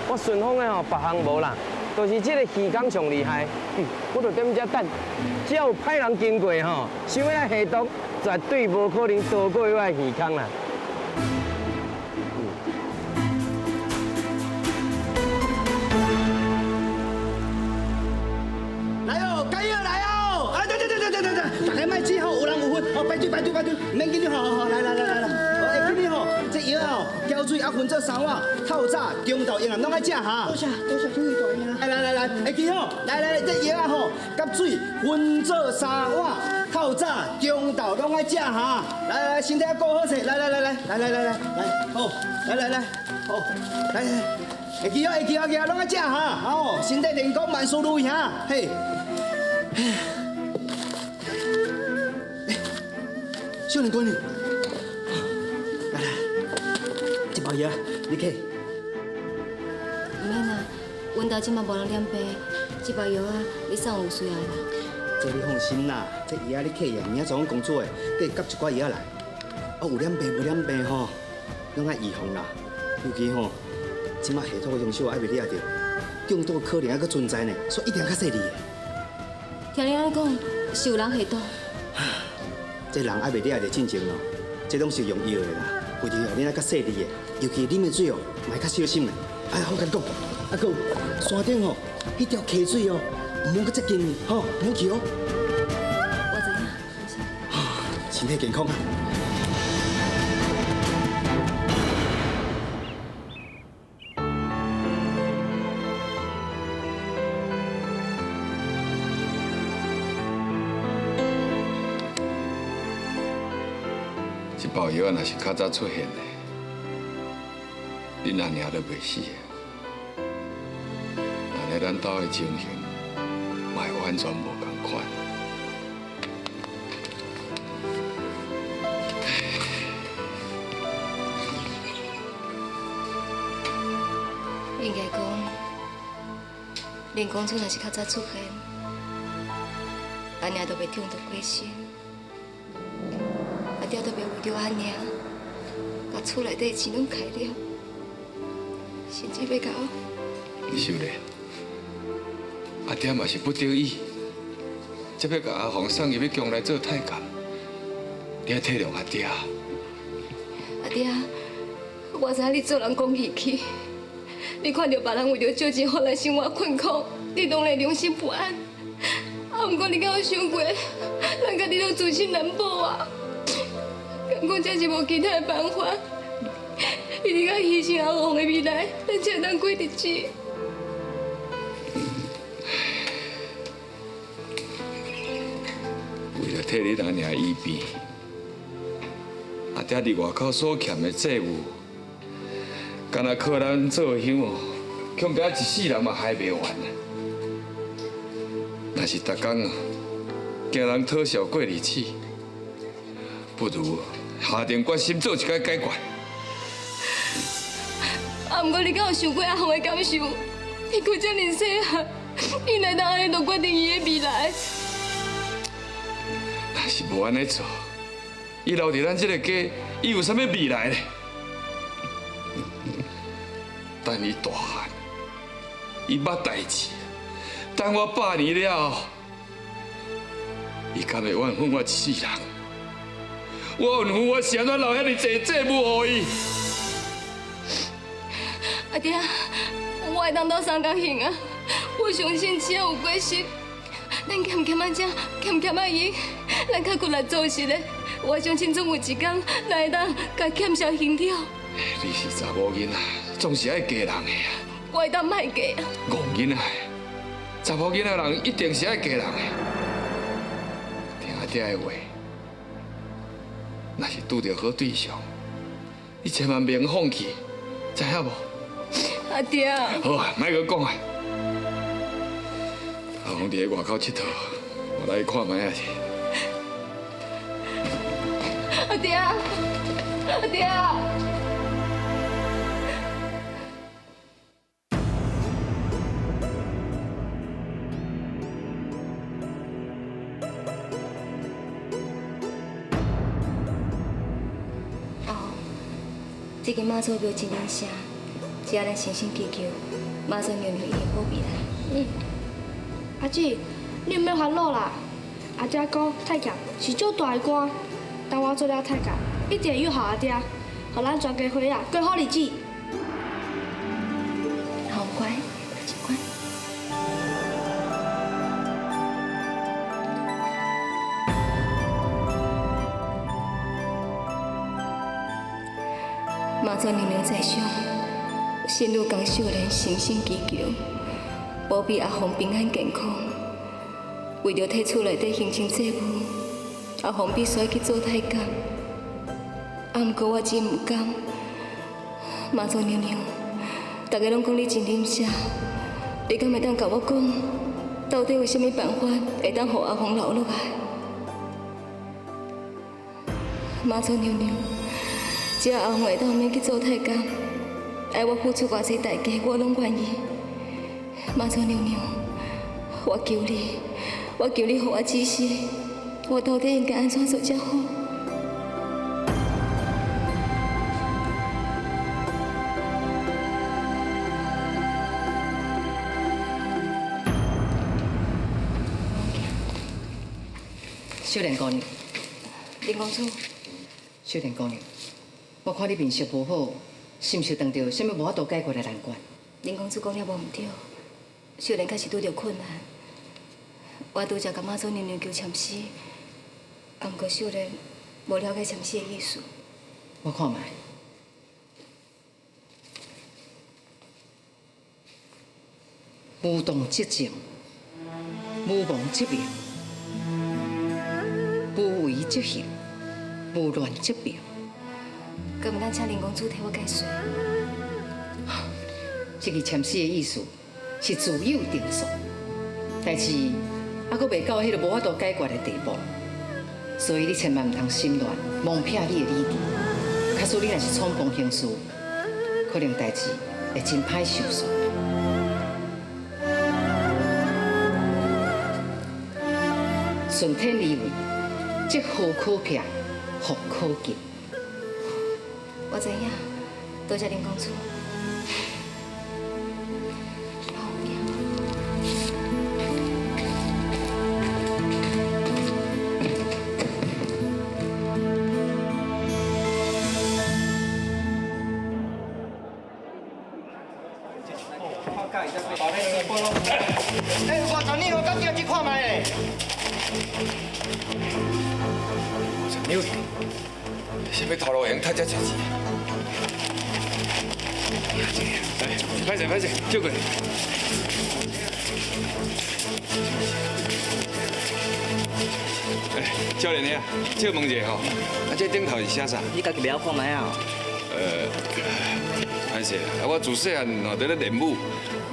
Speaker 5: 我順風的吼，別項無啦，就是這個魚缸上厲害。我就踮遮等，只要有歹人經過吼，想欲來下毒，絕對無可能逃過我的耳空啦。
Speaker 4: 來哦，解藥來哦！啊，對對對對對對對，大家莫急吼，有人有份哦，排隊排隊排隊，毋免緊張，好好好，來來來來來，會記得吼，這藥吼，調水啊分做三碗，透早、中晝、夜暗攏愛食哈。多謝多謝，這位大兄。來來來來，會記吼，來來來，這藥仔吼，佮水分做三碗，透早、中晝攏愛食哈。來來，身體顧好勢，來來來來來來來來來，好，來來來，好，來來，會記哦，會記哦，記哦，攏愛食哈，好，身體健康，萬事如意哈，嘿。少年姑娘，來來，這包藥你揢。
Speaker 3: 毋免啦，阮兜這馬無人染病，這包藥仔你送有需要的人。
Speaker 4: 這你放心啦，這藥仔你揢啊，明仔載阮公厝的，閣會夾一寡藥仔來。啊，有染病無染病吼，攏愛預防啦。尤其吼，這馬下毒的兇手還袂掠著，中毒的可能還閣存在呢，所以一定要較細膩的。
Speaker 3: 聽你按呢講，是有人下毒。
Speaker 4: 這人還袂掠著進前哦，這攏是用藥的啦。為著哦，你愛較細膩的，尤其啉的水哦，嘛愛較小心的。哎，我佮你講，啊，閣有山頂吼，彼條溪水哦，毋好閣接近吼，毋好去哦。
Speaker 3: 我知影。
Speaker 4: 身體健康啊！
Speaker 11: 這包藥若是較早出現的，恁阿娘就袂死啊。按呢，咱兜的情形嘛會完全無仝款。
Speaker 3: 應該講，林公子若是較早出現，阿娘就袂中毒過身。阿爹都袂為著阿娘，共厝內底錢攏開了，甚至欲共我。
Speaker 11: 秀蓮，阿爹嘛是不得已，才欲共阿鳳送入去宮內做太監，你愛體諒阿爹。
Speaker 3: 阿爹，我知影你做人講義氣，你看著別人為著借錢予咱生活困苦，你當然良心不安。啊，毋過你敢有想過，咱家己攏自身難保啊？敢講這是無其他的辦法，一定愛犧牲阿鳳的未來，咱才會當過日子。
Speaker 11: 為了替你阿娘醫病，阿爹佇外口所欠的債務，敢若靠咱做鄉哦，恐驚一世人嘛還袂完啊！若是逐工啊，驚人討笑過日子，不如下定決心做一個解決。
Speaker 3: 啊，毋過你敢有想過阿鳳的感受？伊閣遮爾細漢，伊哪會當按呢就決定伊的未來？
Speaker 11: 若是無按呢做，伊留佇咱這个家，伊有啥物未來呢？等伊大漢，伊捌代誌，等我百年了後，伊敢會怨恨我一世人？我怨恨我是按怎留遐爾濟債務予伊？
Speaker 3: 阿爹，我會當鬥相共還啊！我相信只要有決心，咱欠欠仔食，欠欠仔用，咱較骨力做實的，我相信總有一天，咱會當共欠債還了。
Speaker 11: 你是查某囡仔，總是愛嫁人的啊。
Speaker 3: 我會當莫嫁啊。
Speaker 11: 戇囡仔，查某囡仔人一定是愛嫁人的。聽阿爹的話，若是拄著好對象，你千萬袂用放棄，知影無？
Speaker 3: 阿爹。
Speaker 11: 好啊，莫閣講啊。阿鳳佇咧外口𨑨迌，我來去看覓仔。
Speaker 3: 阿爹，阿爹。阿凤，這間媽祖廟真靈聖，只要咱誠心祈求，媽祖娘娘一定保庇咱。
Speaker 9: 嗯。阿姊，你毋免煩惱啦。阿爹講太監是足大的官，等我做了太監，一定會有效阿爹，予咱全家伙啊過好日子。
Speaker 3: 好乖，真乖。媽祖娘娘在上，仙女江秀蓮誠心祈求，保庇阿鳳平安健康。為著替厝內底還清債務，阿鳳必須去做太監。啊，毋過我真毋甘。媽祖娘娘，大家攏講你真靈聖，你敢會當共我講，到底有啥物辦法會當予阿鳳留落來？媽祖娘娘，只要阿鳳會當免去做太監，愛我付出偌濟代價，我攏願意。媽祖娘娘，我求你，我求你予我指示，我到底應該按怎做才好？
Speaker 10: 秀蓮姑娘，
Speaker 3: 林公主，
Speaker 10: 秀蓮姑娘，我看你面色無好，是毋是碰著啥物無法度解決的難關？
Speaker 3: 林公主講了無毋對，秀蓮確實拄著困難。我拄才共媽祖娘娘求簽詩，啊，毋過秀蓮無了解簽詩的意思。
Speaker 10: 我看覓。無動則靜，無妄則明，無為則興，無亂則平。
Speaker 3: 敢毋通請林公主替我解說？
Speaker 10: 這个簽詩的意思是自有定數，但是猶閣未到彼个無法度解決的地步，所以你千萬毋通心亂，妄撇你的理智。假使你若是衝動行事，可能代誌會真歹收束。順天而為，則禍可避，福可及。
Speaker 3: 我知影，多謝林公主。
Speaker 4: 欸，50兩我敢叫去看覓咧？50
Speaker 11: 兩，啥物頭路會用趁遮濟錢？哎，歹勢歹勢，借過。哎，少年兄，借問一下吼，啊，這頂頭是寫啥？
Speaker 4: 你家己袂曉看覓啊？
Speaker 11: 歹勢啦，啊，我自細漢吼佇咧練武，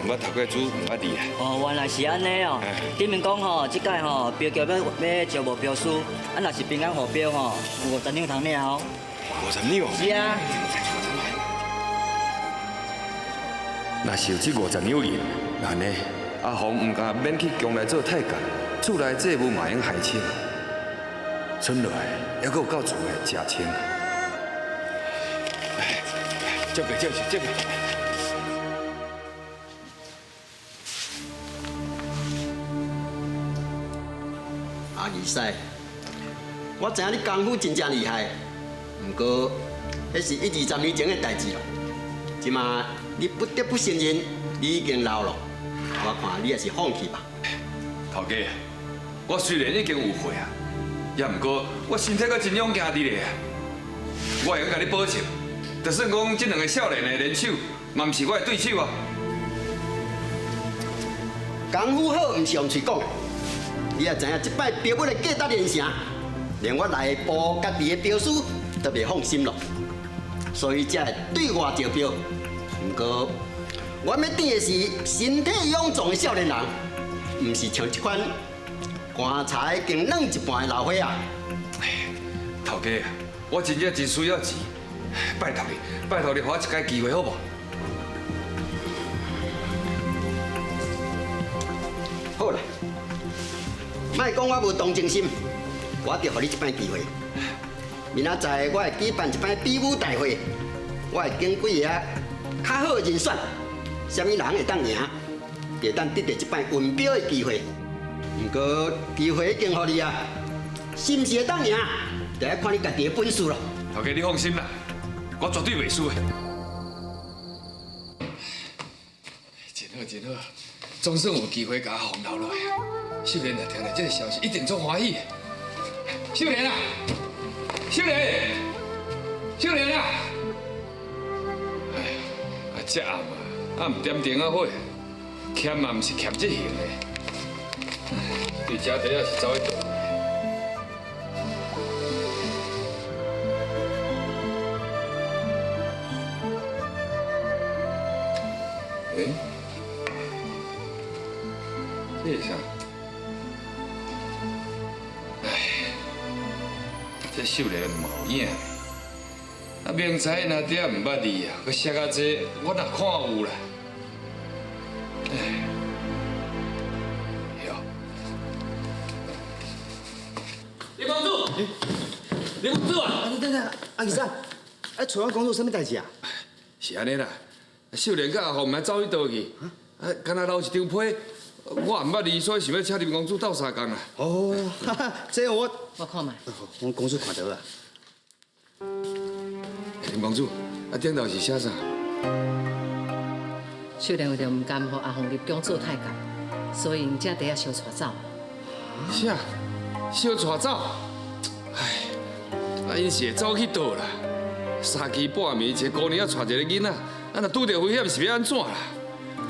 Speaker 11: 毋捌讀過書，毋捌字啊。
Speaker 14: 哦，原來是按呢哦。頂面講吼，這屆吼標局欲招募標書，啊，若是平安戶標吼，有50兩通領哦。
Speaker 11: 50兩？
Speaker 14: 是啊。
Speaker 11: 若是有這50兩銀，按呢，阿鳳毋但免去宮內做太監，厝內債務嘛會用還清，剩落來猶閣有夠厝的食穿。借過，借過，借過。
Speaker 15: 阿二師，我知影你功夫真正厲害，毋過彼是一二十年前的代誌咯。這馬你不得不承認，你已經老了。我看你也是放棄吧。
Speaker 11: 頭家，我雖然已經有歲啊，也毋過我身體閣真勇健佇咧啊。我會用共你保證，就算講這兩个少年的聯手，嘛毋是我的對手啊。
Speaker 15: 功夫好，毋是用喙讲的。你也知影，这摆标本的价值连城，连我内部家己的标师都袂放心咯，所以才会对外招标。毋过，我欲等的是身体勇壮的少年人，毋是像这款棺材已经软一半的老岁仔。
Speaker 11: 头家，我真正真需要钱，拜托你，拜托你，予我一摆机会好无？
Speaker 15: 好啦，莫讲我无同情心，我就予你这摆机会。明仔载我会举办一摆比武大会，我会拣几个较好的人选，啥物人会当赢，会当得到这摆运标的机会。毋过机会已经予你啊，是毋是会当赢，就爱看你家己的本事咯。
Speaker 11: 头家你放心啦，我绝对袂输的。真好真好，总算有机会共阿凤留落来。秀莲若听到这个消息，一定足欢喜的。秀莲啊，秀莲，秀莲啊！哎呀，啊这暗啊，啊毋点灯仔火，欠嘛毋是欠这型的，对食茶仔是走去佗。欸，这是啥？哎，这秀莲嘛有影，啊明知𪜶阿爹毋捌字啊，阁写到这，我哪看有啦？哎，哟，
Speaker 5: 林公子，林公子啊！
Speaker 4: 等等，阿二婶，啊，找我公主啥物代志啊？
Speaker 11: 是按呢啦。秀莲佮阿凤毋知走去佗去，啊，敢若留一张批，我毋捌字，所以想欲请林公子斗相共啦。
Speaker 4: 哦，哈哈，这我
Speaker 10: 我看觅。
Speaker 4: 阮公主看著啊。
Speaker 11: 林公子，啊顶头是写啥？
Speaker 10: 秀莲为著毋甘予阿凤入宫做太监，所以𪜶才伫遐相带走。
Speaker 11: 啥？相带走？唉，啊𪜶是会走去佗啦？三更半暝，一个姑娘仔带一个囡仔。啊！若拄著危险是欲按怎啦？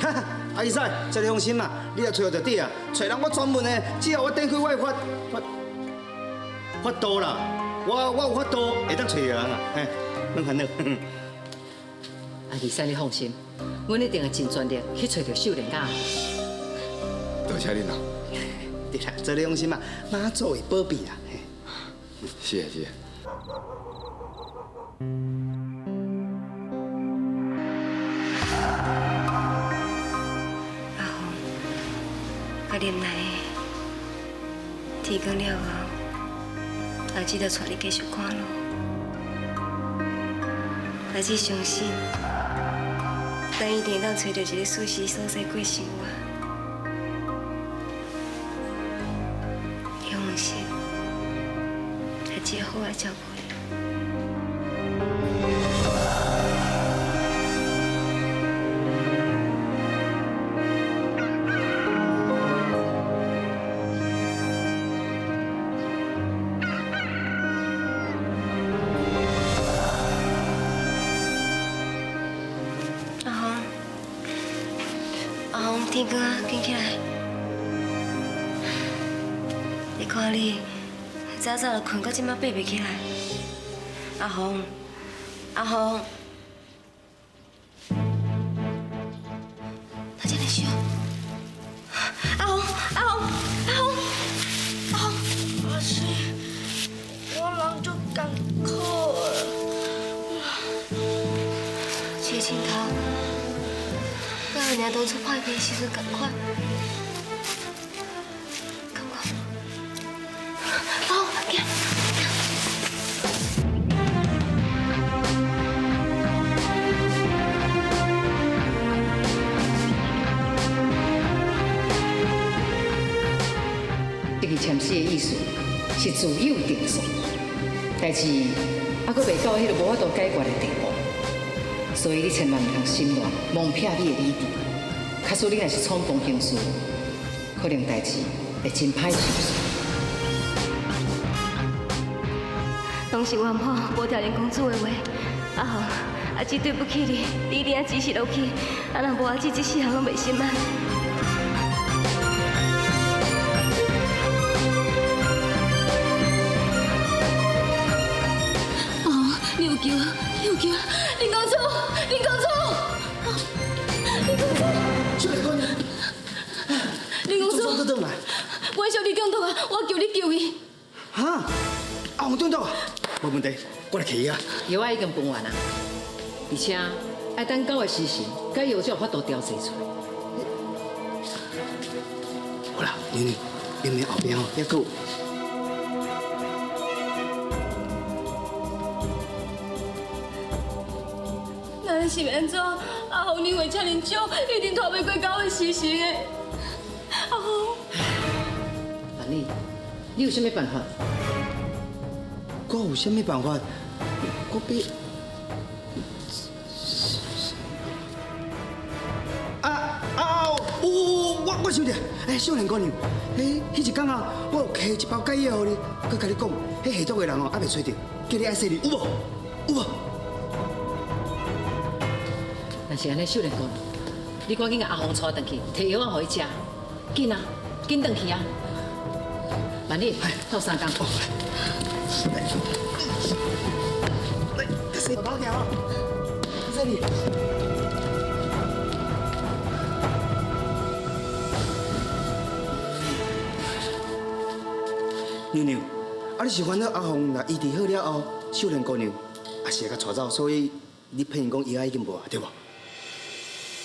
Speaker 4: 哈哈，阿姨婶，这你放心啦，你若揣著就对啊，揣人我专门的，只要我点开我的法法法度啦，我有法度会当揣著人啊，嘿，免烦恼。
Speaker 10: 阿二婶，你放心，阮一定会尽全力去揣著秀莲佮阿凤。
Speaker 11: 多谢恁啦。
Speaker 4: 对啦，这你放心啦，妈祖会保庇啦。
Speaker 11: 是啊，是啊。
Speaker 3: 阿凤，佮林来的，天光了后，阿姊就带你继续赶路。阿姊相信，咱一定会当揣著一个舒适所在过生活。你放心，阿姊会好好照顾你。阿红，阿红，天光啊，紧起来！你看你，早早就睏到这马爬袂起来。阿红，阿红，哪这呢烧？阿红，阿红，阿红，阿红！
Speaker 9: 阿是，我人足艰苦的。
Speaker 3: 谢青头，敢有尔当初拍片时阵仝款？感觉？阿红，行。
Speaker 10: 这个签诗的意思是自有定数，代志还阁袂到彼个无法度解决的地步，所以你千万毋通心乱，蒙骗你的理智。假使你若是冲动行事，可能代志会真歹收拾。
Speaker 3: 拢是我毋好，无听林公子的话。阿红，阿姊对不起你，你一定要支持落去。啊，若无阿姊，这世人拢袂心安。厝去啊！林公主，林公主，林公主，
Speaker 4: 秀莲姑娘，
Speaker 3: 林公主，
Speaker 4: 转来。
Speaker 3: 阮小弟中毒啊！我求你救伊。
Speaker 4: 哈？阿红中毒啊？无问题，我来提伊啊。
Speaker 10: 药仔已经分完啊，而且爱等九个时辰，解药才有法度调剂出来。
Speaker 4: 好啦，娘娘，明明后边吼，还阁有。
Speaker 3: 那是按怎？阿红你话这尔少，一定拖袂过九个时辰的。阿红，
Speaker 10: 万里，你有啥物办法？
Speaker 4: 我有啥物办法？我比啊啊！有我想著，哎，少年姑娘，迄彼一工啊，我有摕一包解药予你，阁共你讲，彼下毒的人哦，犹未揣著，叫你爱细腻，有无？有无？
Speaker 10: 若是按呢，少年姑娘，你赶紧共阿红带转去，提药仔予伊食，紧啊，紧转去啊！万里，斗相共。
Speaker 4: 来，洗包起哦，这里。娘娘，啊，你是烦恼阿红若医治好了后，秀莲姑娘也是会共带走，所以你骗伊讲药仔已经无啊，对无？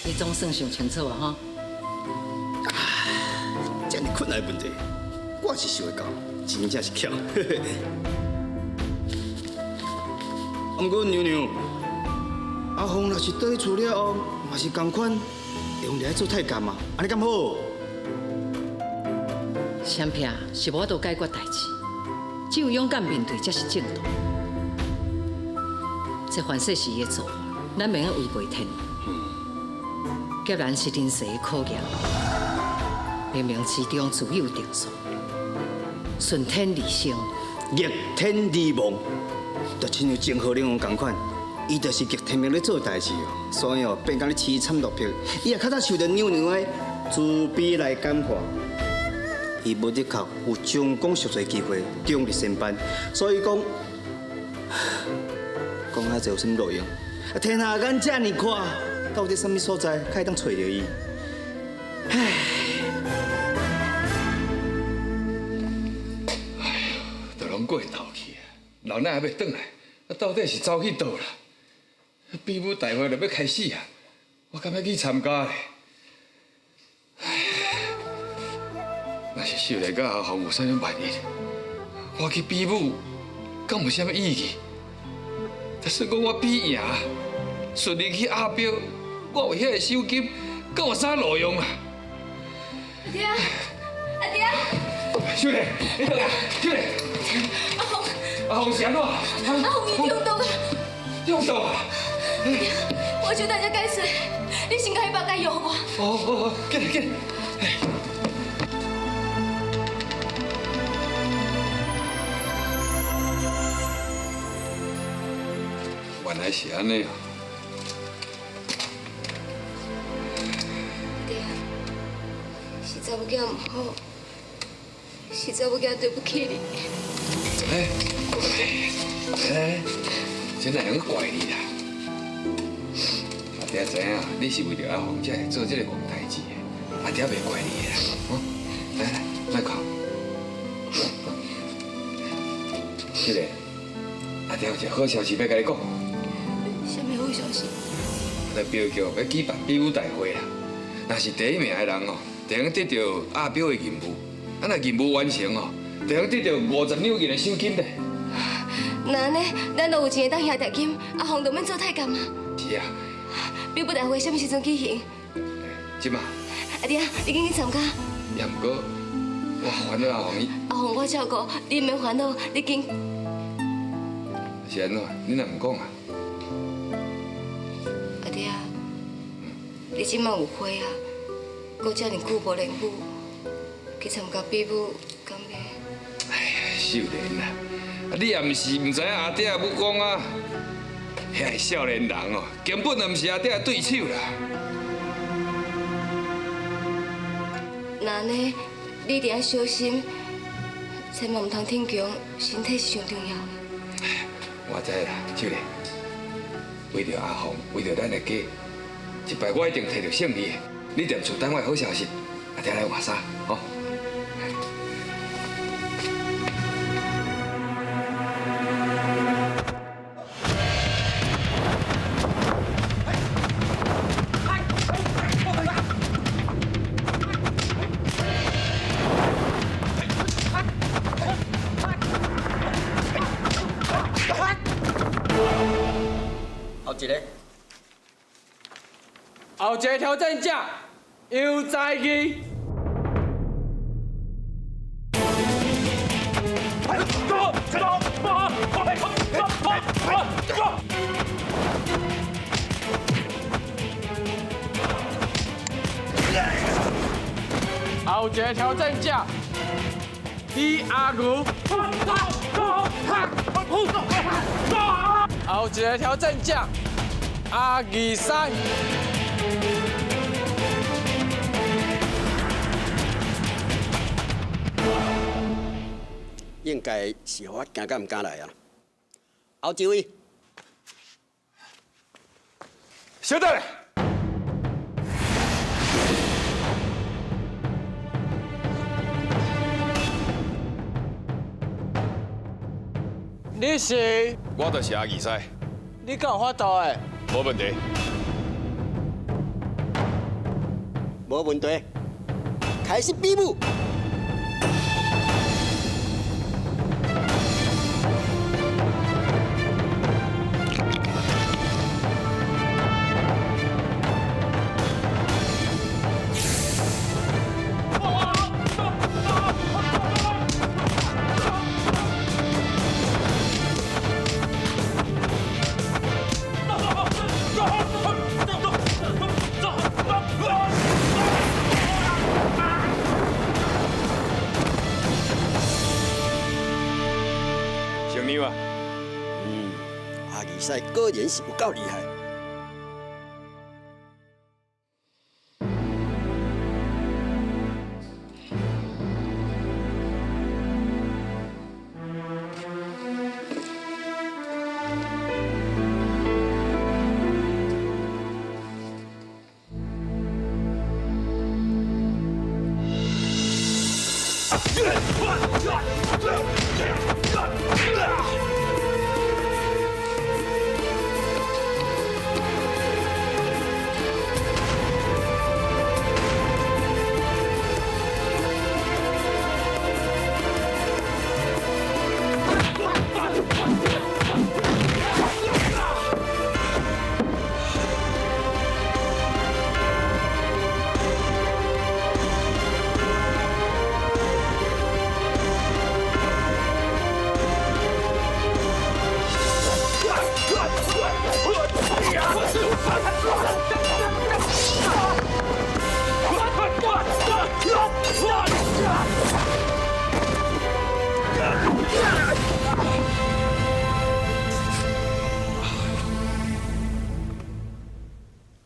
Speaker 10: 你总算想清楚啊，吼！
Speaker 4: 这么困难的问题，我是想会到，真正是巧。不过娘娘，阿红若是倒去厝了后，嘛是仝款，会用来做太监嘛，按呢敢好？
Speaker 10: 闪避是无法度解决代志，只有勇敢面对才是正道。这凡世是伊的造化，咱袂用违背天意。劫难是人世的考验，冥冥之中自有定数。顺天而生，
Speaker 4: 逆天而亡，就亲像郑和龙仝款，伊就是逆天命咧做代志哦，所以哦，变甲咧凄惨落魄。伊也较早受著娘娘的慈悲来感化，伊无的确有将功赎罪机会，终日仙班，所以讲，讲遐济有啥物路用？天下间遮尔宽，到底啥物所在较会当揣著伊？唉。
Speaker 11: 都拢过头去啊，人哪还袂转来？啊，到底是走去佗啦？比武大会就欲开始啊，我敢欲去参加咧？唉，若是秀丽佮阿红有啥物万一，我去比武，敢有啥物意义？就算讲我比赢，顺利去押镖，我有遐个赏金，敢有啥路用啊？
Speaker 3: 阿爹，阿爹，
Speaker 11: 秀丽，你转来，秀丽。
Speaker 3: 阿红，
Speaker 11: 阿红是按怎？
Speaker 3: 阿红伊中毒啊！
Speaker 11: 中毒啊！
Speaker 3: 我小等下解释，你先共彼包解药予我。
Speaker 11: 哦哦哦，紧来紧来。原来是按呢哦。
Speaker 3: 爹，是查某囝毋好，是查某囝对不起你。
Speaker 11: 哎，哎，这哪会用怪你啦？阿爹知影你是为著阿红才会做这个戆代志的，阿爹袂怪你的啦。哦，来来，莫哭。这个，阿爹有一个好消息欲共你讲。
Speaker 3: 啥物好消息？
Speaker 11: 咱标局欲举办比武大会啦，若是第一名的人哦，就能得著押镖的任务。啊，若任务完成哦，就能得著50两银的赏金咧。
Speaker 3: 那按呢，咱都有钱会当赢奖金，阿红就免做太监啊。
Speaker 11: 是啊。
Speaker 3: 比武大会啥物时阵举行？
Speaker 11: 这马。
Speaker 3: 阿弟啊，你紧去参加。
Speaker 11: 也毋过，我烦恼阿红伊。
Speaker 3: 阿红我照顾，你毋免烦恼，你紧。
Speaker 11: 是按怎？你若毋讲啊？
Speaker 3: 阿弟啊，你这马有花啊，阁遮尔久无练武，去参加比武，敢袂？
Speaker 11: 哎呀，秀莲啊，你也毋是毋知影阿爹的武功啊？遐个少年人哦，根本就毋是阿爹的对手啦。
Speaker 3: 那按呢，你一定爱小心，千万毋通逞强，身体是上重要的。
Speaker 11: 我知啦，秀莲，为著阿凤，为著咱的家，这摆我一定摕著胜利的。你踮厝等我的好消息，阿爹来换衫，吼。
Speaker 15: 后一个，
Speaker 5: 后一个挑战者游在义。后一个挑战者李阿牛。后一个挑战者阿义师。
Speaker 15: 应该是予我惊甲毋敢来啊。后一位，
Speaker 11: 稍等。
Speaker 5: 你是？
Speaker 13: 我就是阿义师。
Speaker 5: 你敢有法度的？
Speaker 13: 无问题。
Speaker 15: 无问题。开始比武。
Speaker 13: 成牛啊！
Speaker 15: 阿义师果然是有够厉害。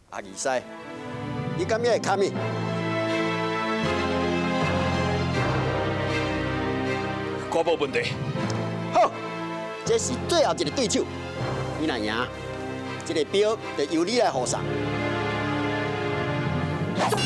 Speaker 15: 阿义师，你敢会卡咪？
Speaker 13: 我无问题。
Speaker 15: 好，这是最后一个对手，你若赢，这个标就由你来护送。
Speaker 3: 阿红，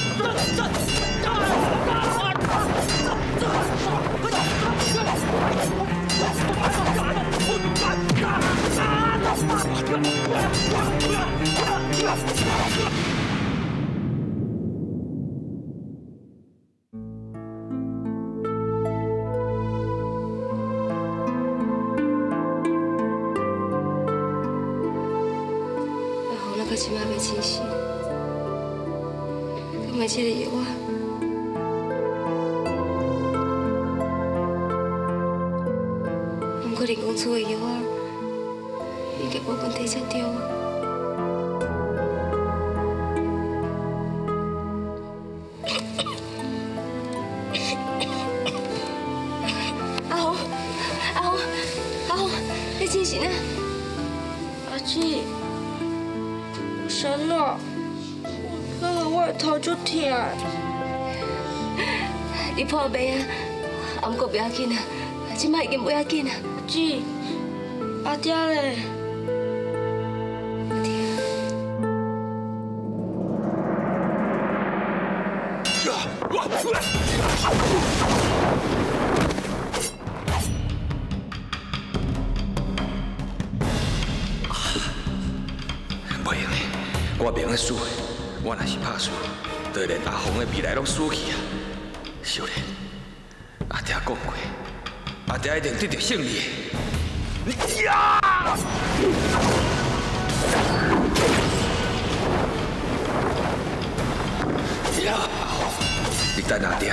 Speaker 3: 咱到这摆袂清醒，敢会这个药啊？毋过人工厝的药啊，应该无问题才对啊。阿红，阿红，阿红，你精神啊！
Speaker 9: 阿姊，啥啦？我感觉我的头足疼。
Speaker 3: 你破病啊？啊，毋过袂要紧啊，这摆已经袂要紧啊。
Speaker 9: 阿姊，阿爹咧？
Speaker 3: 阿爹，
Speaker 11: 袂用的，我袂用得输，我若是拍输，就连阿红的未来拢输去啊！秀莲，阿爹讲过，阿爹一定得到胜利的。呀！呀！你等阿爹，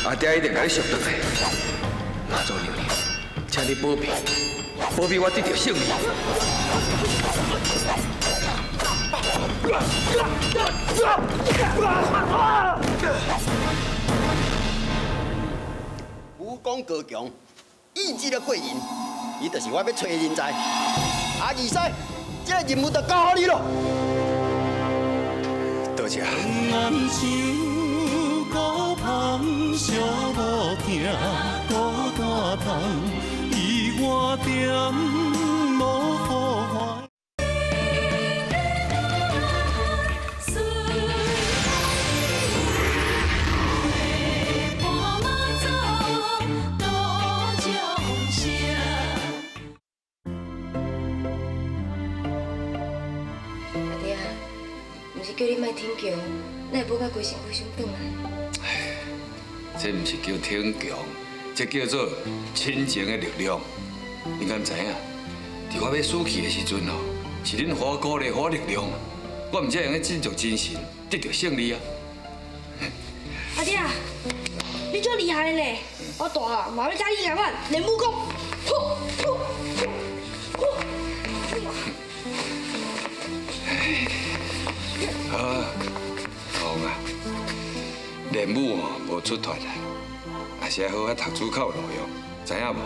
Speaker 11: 阿爹一定共你赎转来。妈祖娘娘，请你保庇，保庇我得到胜利。
Speaker 15: 武功高强，意志力过人，伊就是我要揣的人才。阿二师，这个任务就交予你咯。
Speaker 11: 多谢。
Speaker 3: 阿爹，毋是叫你莫挺强，哪会无甲规身躯伤转来？
Speaker 11: 这毋是叫挺强，这叫做亲情的力量。你敢知影？伫我欲死去的时阵哦，是恁予我鼓励，予我力量，我毋才会用振作精神，得到胜利啊！
Speaker 9: 阿爹，你足厉害的呢！我大汉嘛欲佮你仝款练武功。呼呼呼呼！
Speaker 11: 好，红啊，练武吼无出脱啦，也是爱好好读书较有路用，知影无？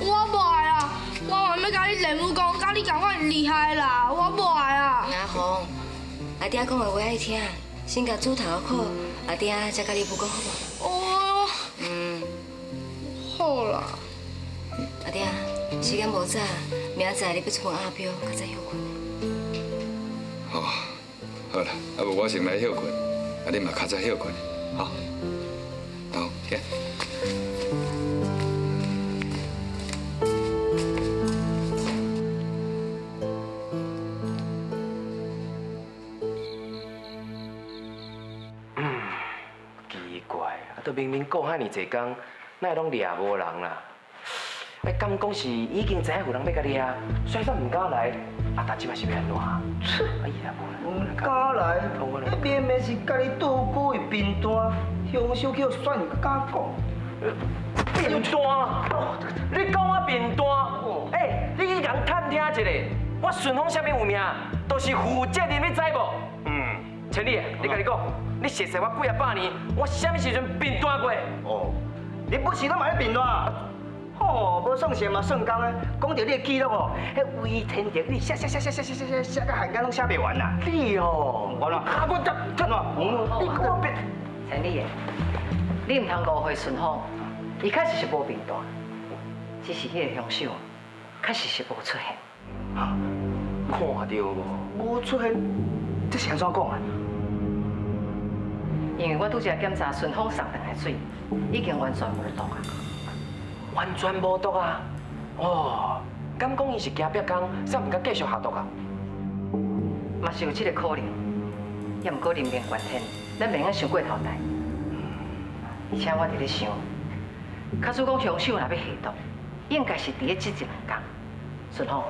Speaker 9: 我无爱啊，我嘛欲佮你练武功，佮你仝款厉害啦，我无爱啊。
Speaker 3: 阿红，阿爹讲的话爱听，先共书读好，阿爹才佮你武功好无？
Speaker 9: 哦。好啦。
Speaker 3: 阿爹，时间无早，明仔载你欲出门押镖，较早歇睏。
Speaker 11: 哦，好啦，啊无我先来歇睏，啊你嘛较早歇睏，好。好，起。
Speaker 5: 奇怪，啊，都明明顾遐尔济工，哪会拢掠无人啦？哎，敢讲是已经知影有人欲共掠，所以才毋敢来。啊，但这摆是欲按怎？哎呀，
Speaker 4: 毋敢来，你明明是家己倒孤的贫单，凶手去予选，阁敢讲？
Speaker 5: 贫单？你讲我贫单？哎，你去共探听一下，我顺丰啥物有名？都是负责任，你知无？千里，你家己讲，你熟识我几啊百年，我啥物时阵贫单过？
Speaker 4: 哦，你不是拢嘛咧贫单？吼，无算数嘛算工啊！讲到你的记录哦，彼威天德，你写写写写写写写写到汉奸拢写袂完啦！
Speaker 5: 你哦，
Speaker 4: 我怎？
Speaker 5: 啊，我这
Speaker 4: 怎？
Speaker 5: 你讲别，
Speaker 10: 陈理，你毋通误会顺丰，伊确实是无贫单，只是彼个凶手确实是无出现。
Speaker 5: 看到无？
Speaker 4: 无出现，这是按怎讲啊？
Speaker 10: 因为我拄才检查顺丰送转来的水，已经完全无毒啊！
Speaker 5: 完全无毒啊！哦，敢讲伊是惊别工，才毋敢继续下毒啊？
Speaker 10: 嘛是有这个可能，也毋过人命关天，咱袂用想过头大。而且我伫咧想，假使讲凶手若欲下毒，应该是伫咧这一两工。顺丰，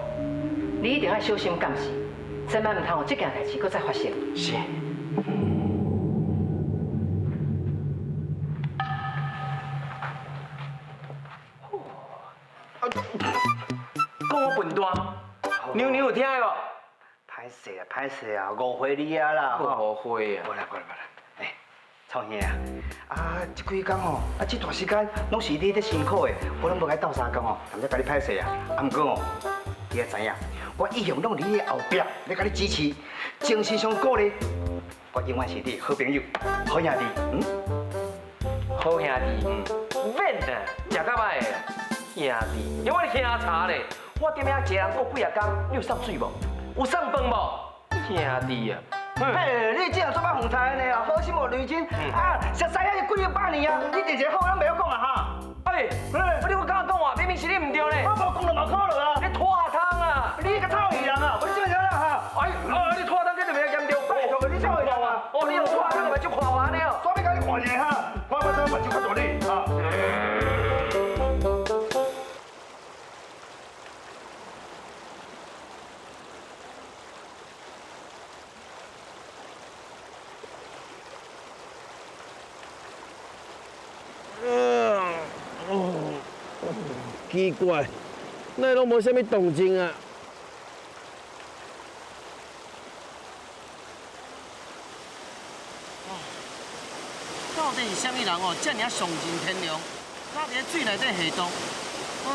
Speaker 10: 你一定要小心监视，千万毋通予这件代志阁再发生。
Speaker 5: 是。讲我笨蛋，娘娘有听无？
Speaker 4: 歹势啊，歹势啊，误会你啊啦！
Speaker 5: 误会啊！
Speaker 4: 无啦无啦无啦，哎，臭兄啊，啊，这几工吼，啊，这段时间拢是你咧辛苦的，我拢无共你斗相共吼，毋才共你歹势啊。啊，毋过吼，你也知影，我一向拢伫你后壁咧共你支持，精神上鼓励，我永远是你的好朋友、好兄弟，嗯？
Speaker 5: 好兄弟，免啦，食较歹的兄弟，因为我兄茶咧，我踮遐一个人顾几啊工，你有送水无？有送饭无？兄弟啊！
Speaker 4: 嘿，你这样做歹奉菜呢啊，好心予雷真。啊，熟似啊，幾百年啊，你一个好，咱袂晓讲啊哈。
Speaker 5: 哎，你我刚刚讲话，明明是你唔对咧。
Speaker 4: 我无讲就无可能啊。
Speaker 5: 你拖汤啊！
Speaker 4: 你个臭鱼人啊！我这边啦哈。
Speaker 5: 哎，啊，你拖汤这就袂严重。
Speaker 4: 拜托，你臭鱼人啊！
Speaker 5: 哦，你用拖汤目睭看我呢哦。
Speaker 4: 煞欲共你看一下哈，看我这目睭较大你哈。
Speaker 5: 奇怪，哪拢无啥物动静啊？
Speaker 16: 到底是啥物人哦？遮尔丧尽天良，敢伫咧水内底下毒？唉，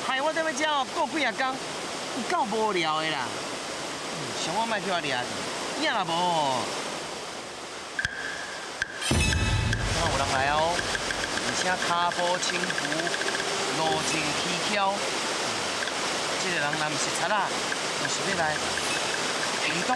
Speaker 16: 害我踮咧遮哦，顾几仔工，有够无聊的啦。上我莫去我掠去，影若无哦，看有人来哦，而且跤步轻浮，路径蹊跷。这个人若毋是贼仔，就是欲来下毒。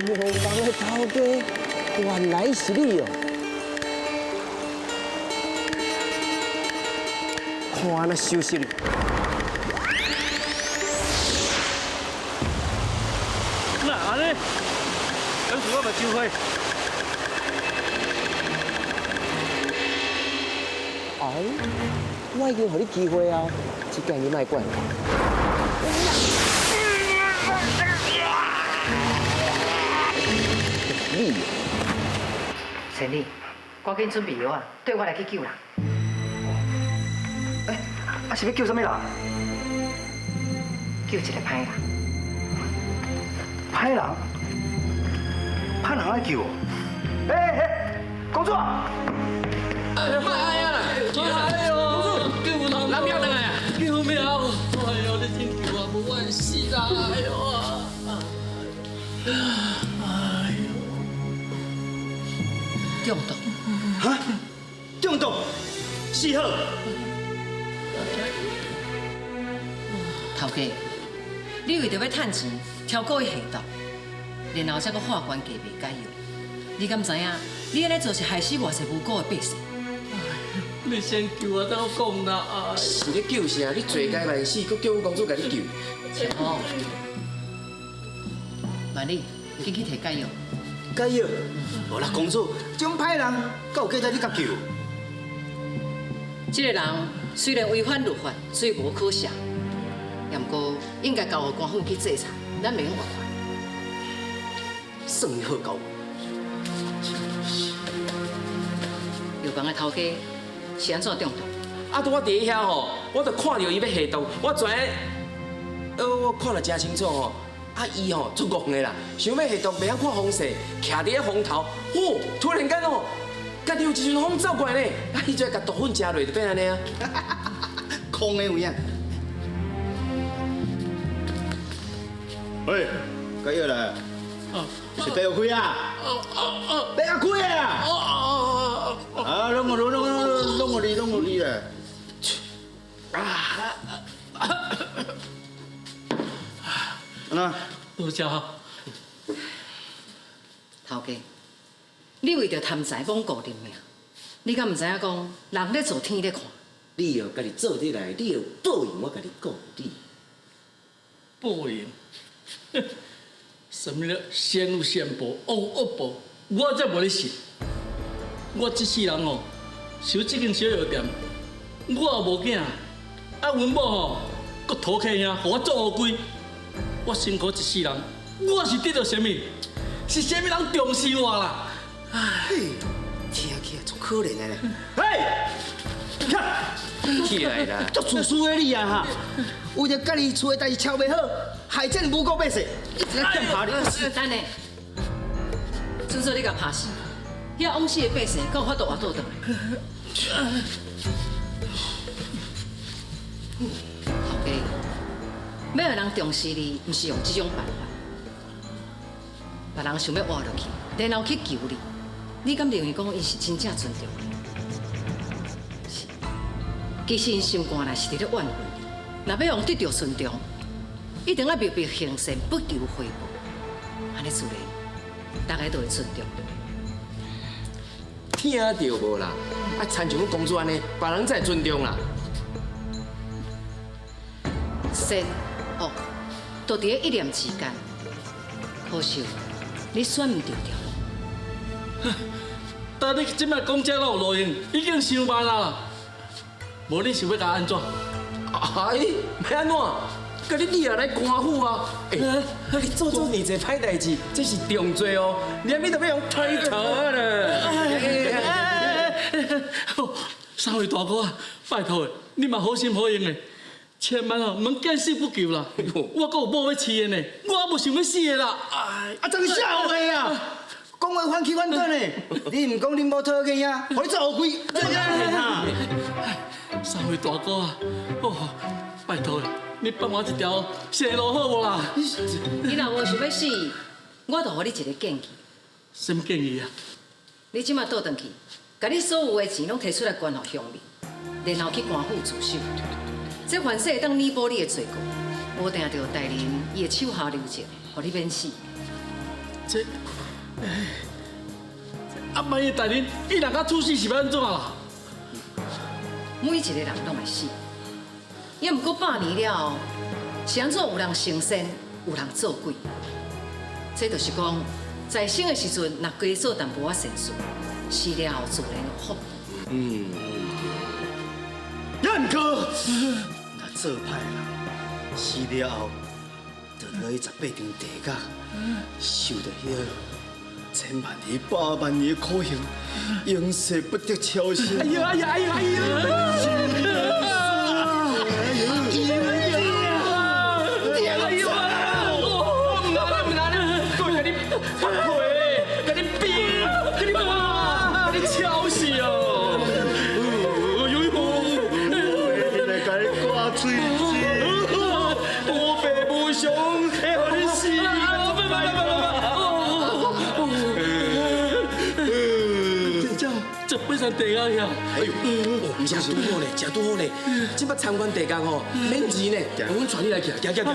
Speaker 5: 药房的头家原来是你哦！看哪收拾你！
Speaker 16: 那按呢？敢是我目睭花？
Speaker 5: 哦，我已经予你机会啊，这摆你莫怪我。你，
Speaker 10: 千里，赶紧准备药啊，缀我来去救人。
Speaker 4: 哎，啊是欲救啥物人？
Speaker 10: 救一个歹人。
Speaker 4: 歹人？歹人爱救？哎哎，公主！
Speaker 5: 哎呀！哎呦！救人！人票转来啊！
Speaker 17: 救命！哎呦，你真救我，无我会死啦！哎呦！哎呦！
Speaker 10: 中毒！
Speaker 4: 哈？中毒？死好！
Speaker 10: 头家，你为著欲趁钱，超故意下毒，然后才阁化悬价卖解药。你敢知影？你按呢做是害死偌济无辜的百姓。
Speaker 17: 你先救我，再讲啦！
Speaker 5: 是咧救啥？你罪该万死，阁叫阮公主共你救？
Speaker 10: 哦，万里，紧去提解药。
Speaker 4: 解药？无啦，公主，这种歹人，敢有价值你共救？
Speaker 10: 这个人虽然违反律法，罪无可赦，也毋过应该交予官府去制裁，咱袂用罚款。
Speaker 4: 算伊好交。
Speaker 10: 药房的头家是按怎中毒？
Speaker 5: 啊，拄我伫遐吼，我就看著伊欲下毒，我知影，我看得真清楚吼。啊，伊吼足戆的啦，想欲下毒，袂晓看风势，徛伫咧风头，吼，突然间吼，家己有一阵风走过来呢，啊，伊就共毒粉食落，就变按呢啊。
Speaker 4: 空的有影。喂，解药来。是解药开啊？解药开啊！啊，拢予拢拢予你，拢予你啦。啊！
Speaker 10: 按怎？
Speaker 17: 多谢。
Speaker 10: 头家，你为著贪财罔顾人命，你敢毋知影讲，人咧做天咧看？
Speaker 5: 你哦，家己做得来，你有报应，我共你讲你。
Speaker 17: 报应？什么咧？善有善报，恶有恶报，我才无咧信。我这世人哦，守这间小药店，我也无囝，啊，阮某吼，阁讨客兄，予我做乌龟。我辛苦一世人，我是得到啥物？是啥物人重视我啦？
Speaker 4: 唉，听起来足可怜的咧。嘿，
Speaker 5: 起来啦！
Speaker 4: 足自私的你啊哈！为著家己厝的代志超袂好，害这无辜百姓，一直咧欠拍你。
Speaker 10: 等下，准说你共拍死，遐枉死的百姓，敢有法度活倒转来？头家，欲予人重视你，毋是用这种办法。别人想欲活落去，然后去求你，你敢认为讲伊是真正尊重你？是，其實𪜶心肝內是佇咧怨恨你。若欲予得著尊重，一定愛明白行善不求回報，按呢自然，大家都會尊重。
Speaker 5: 聽著無啦？啊，親像阮公主按呢，別人才會尊重啦。
Speaker 10: 善惡都佇咧一念之間，可惜你選毋著條路。
Speaker 17: 但你這擺講這攏有路用，已經傷慢啦。無你想欲共我按怎？
Speaker 5: 哎，欲按怎？共你你也來官府啊？欸，你做遮爾濟歹代誌，這是重罪哦，連你都欲予推脫了。
Speaker 17: 三位大哥啊，拜託的，你嘛好心好用的，千萬哦，毋見死不救啦！我閣有某欲飼的呢，我也無想欲死的啦。
Speaker 4: 啊，真笑話啊！講話反起反轉的，你毋講恁某討囝，予你做烏龜，這啊！
Speaker 17: 三位大哥啊，哦，拜託的，你放我一條生路好無啦？
Speaker 10: 你若無想欲死，我就予你一个建議。
Speaker 17: 啥物建議啊？
Speaker 10: 你這馬倒轉去，共你所有的錢攏提出來捐予鄉民，然後去官府自首。這凡勢會當彌補你的罪過，無定著大人伊會手下留情，予你免死。
Speaker 17: 這，啊，萬一大人伊若共處死是欲按怎啦？
Speaker 10: 每一個人攏會死，也毋過百年了後，是按怎有人成仙，有人做鬼？這就是講，在生的時陣，若加做淡薄仔善事，死了後自然有福。
Speaker 4: 嗯，也毋過，若做歹人，死了後，就落去十八層地獄，受著彼个千萬年、百萬年的苦刑，永世不得超生。
Speaker 5: 哎呀哎呀哎呀哎呀！哎呦！我毋拿咧，毋拿咧，閣共你拍皮，共你鞭，共你罵，共你超死哦！哎呦呦！
Speaker 4: 來共你掛喙舌，
Speaker 5: 無白無常，會予你死！
Speaker 17: 這這本身地獄呀！
Speaker 5: 哎呦，毋是拄好呢，真拄好呢。這擺參觀地獄吼，免錢呢，阮帶你來去，行行行。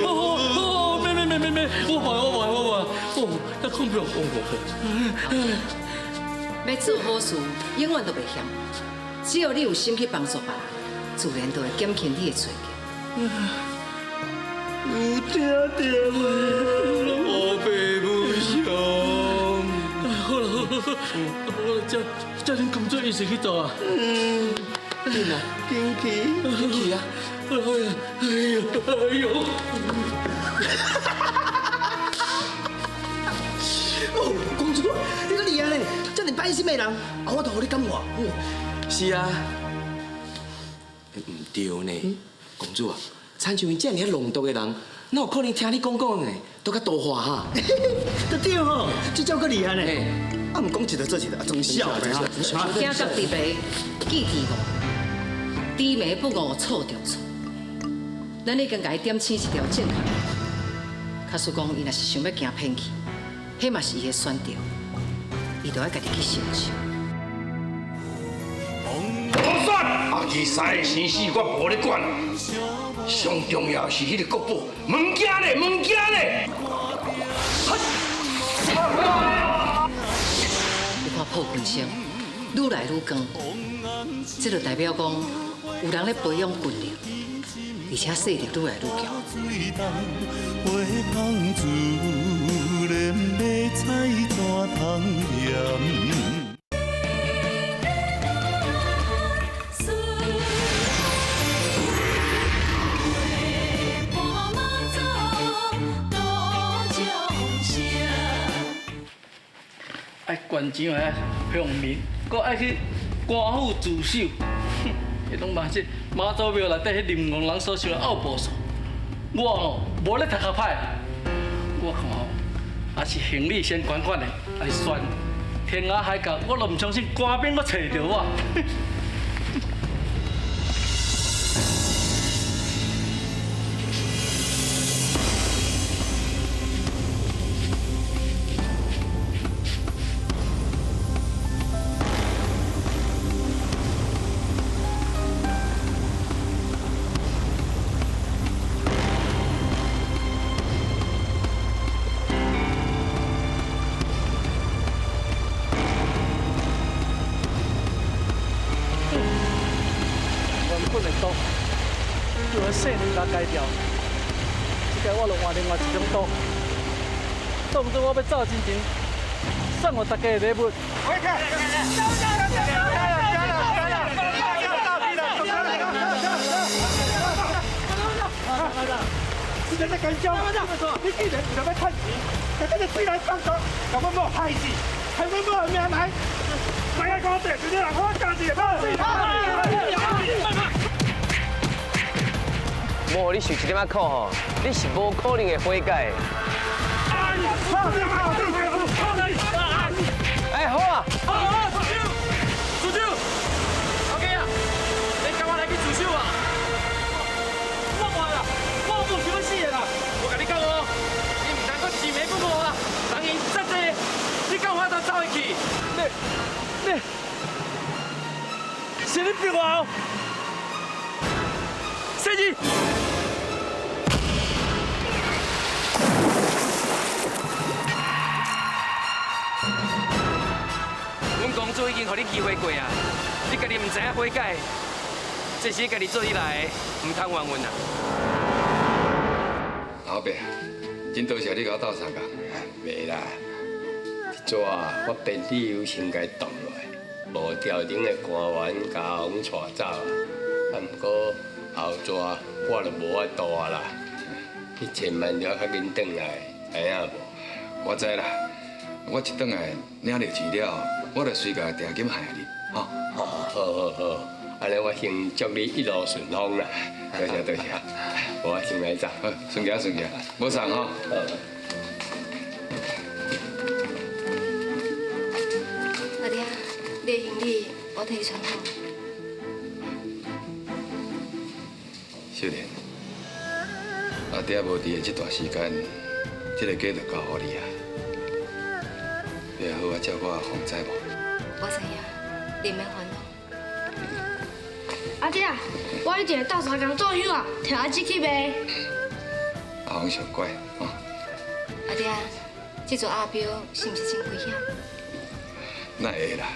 Speaker 17: 哦，免免免免免，我袂我袂我袂，哦，遐恐怖，
Speaker 10: 欲做好事，永遠都袂嫌。只要你有心去幫助別人，自然就會減輕你的罪過。
Speaker 4: 有聽著無？
Speaker 5: 無白無常。
Speaker 17: 好啦好啦好啦，叫叫恁工作一起去做啊！
Speaker 5: 緊啊，
Speaker 4: 緊去，
Speaker 5: 緊去啊！
Speaker 17: 哎呀，哎呦，哎呦！
Speaker 4: 哦，公主，你閣厲害呢，遮爾歹心的人，啊，我都予你感化。
Speaker 5: 是啊，毋對呢，公主啊，親像𪜶遮爾浪毒的人，哪有可能聽你講講的都較多話哈？
Speaker 4: 都對吼，這招閣厲害呢。啊，毋講一個做一個，裝痟的哈。
Speaker 10: 驚甲直迷，記治誤，知迷不悟，錯著錯。咱已經共伊點醒一條正確路。假使講伊若是想欲行偏去，彼嘛是伊的選擇，伊著愛家己去承受。
Speaker 18: 無選，阿二三的生死我無咧管，上重要是彼个國寶，物件咧，物件咧。
Speaker 10: 你看破軍星愈來愈光，這就代表講有人咧培養軍力，而且勢力愈來愈強。
Speaker 17: 愛捐錢來鄉民，閣愛去官府自首，哼，彼攏嘛是媽祖廟內底彼林戇人所想的奧步數。我吼無咧讀較歹，我看吼也是行李先懸懸的來選，天涯海角我都毋相信官兵閣揣著我。本的毒，叫我细人共改掉。这摆我就换另外一种毒，当作我欲走之前，送予大家的礼物。
Speaker 18: 你在干啥？你既然为了欲趁钱，共这个水来放毒，共阮某害死，害阮某的命来，来来讲这，就你人我家己的。
Speaker 5: 无予你受一点仔苦吼，你是无可能会悔改的。哎，好啊！
Speaker 17: 好，住手！住手！老家啊，你敢我来去自首啊？我话啦，我无想欲死的啦！
Speaker 5: 我共你讲哦，你毋通阁执迷不悟啊！人闲遮济，你敢有法度走会去？
Speaker 17: 你，是你逼我哦！
Speaker 5: 设计。阮公主已经予你机会过啊，你家己毋知影悔改，这是家己做起来的，毋通怨阮啊。
Speaker 11: 老伯，真多谢你共我斗相共。
Speaker 18: 袂啦，这纸我编理由先共伊挡落来，无朝廷的官员共阮带走啊。啊，毋过后纸我就无法度啊啦。你千万著较紧转来，知影无？
Speaker 11: 我知啦，我一转来领著钱了后，我就随共定金还你，吼。
Speaker 18: 好好好，按呢我先祝你一路顺风啦。
Speaker 11: 多谢多谢，
Speaker 18: 我先来走，
Speaker 11: 好，顺行顺行，无送吼。
Speaker 3: 阿爹，你的行李我替你穿好。
Speaker 11: 秀莲，阿爹无伫的这段时间，这个家就交予你啊。你会好好照顾阿凤，知无？
Speaker 3: 我知影，你毋免烦恼。
Speaker 9: 阿爹，我一定会斗相共做香啊，提阿姊去卖。
Speaker 11: 阿凤上乖，吼。
Speaker 3: 阿爹，这座鸭标是毋是真危险？
Speaker 11: 哪会啦？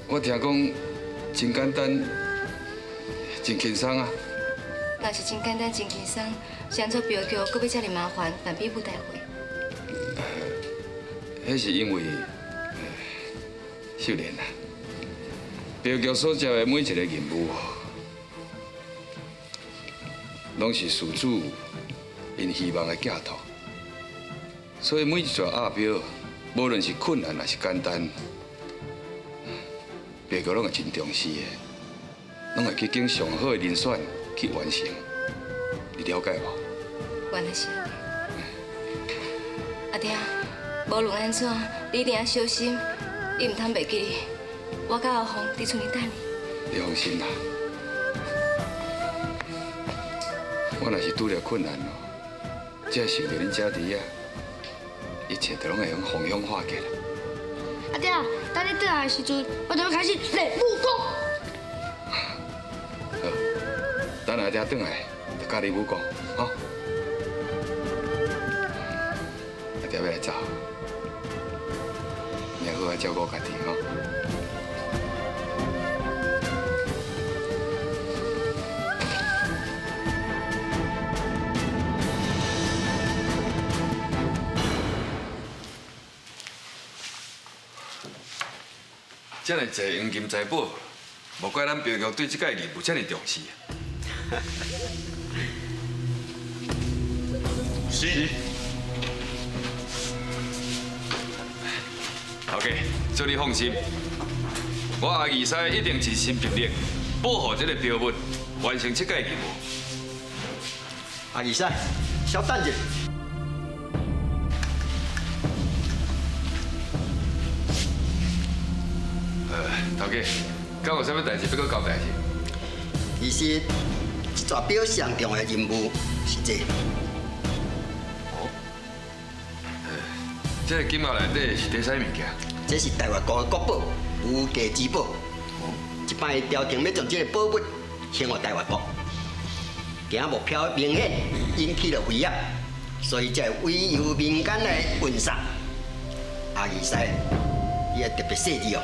Speaker 11: 我听讲真简单，真轻松啊。
Speaker 3: 若是真简单、真轻松，是按怎镖局阁欲遮尔麻烦办比武大会？
Speaker 11: 彼是因为秀莲啊，镖局所接的每一个任务，拢是事主𪜶希望的寄托，所以每一撮鸭标，无论是困难还是简单，镖局拢会真重视的，拢会去拣上好的人选去完成。你了解无？
Speaker 3: 原来是按呢。阿爹，无论按怎，你一定要小心，你毋通袂记哩。我佮阿凤伫厝里等你。
Speaker 11: 你放心啦，我若是拄著困难哦，只要想著恁姐伫遐，一切就拢会用方向化解啦。
Speaker 9: 阿爹，等你转来的时阵，我就欲开始练武功。
Speaker 11: 好，等阿爹转来，就教你武功，吼。阿爹欲来走，你好好照顾家己，吼。遮尔济黄金财宝，无怪咱镖局对这届任务遮尔重视。是。头家，祝你放心，我阿义师一定尽心尽力保护这个标物，完成这届任务。
Speaker 15: 阿义师，稍等者。
Speaker 11: 头家，敢有啥物代志欲阁交代是？
Speaker 15: 其实，这座标上重要的任务是这个。
Speaker 11: 哦。这个金盒内底是佇啥物件？
Speaker 15: 这是台湾国的国宝，无价之宝。这摆朝廷欲将这个宝物献予台湾国，惊目标明显引起了危险，所以才会委由民间来运送。阿义师，你要特别细致哦。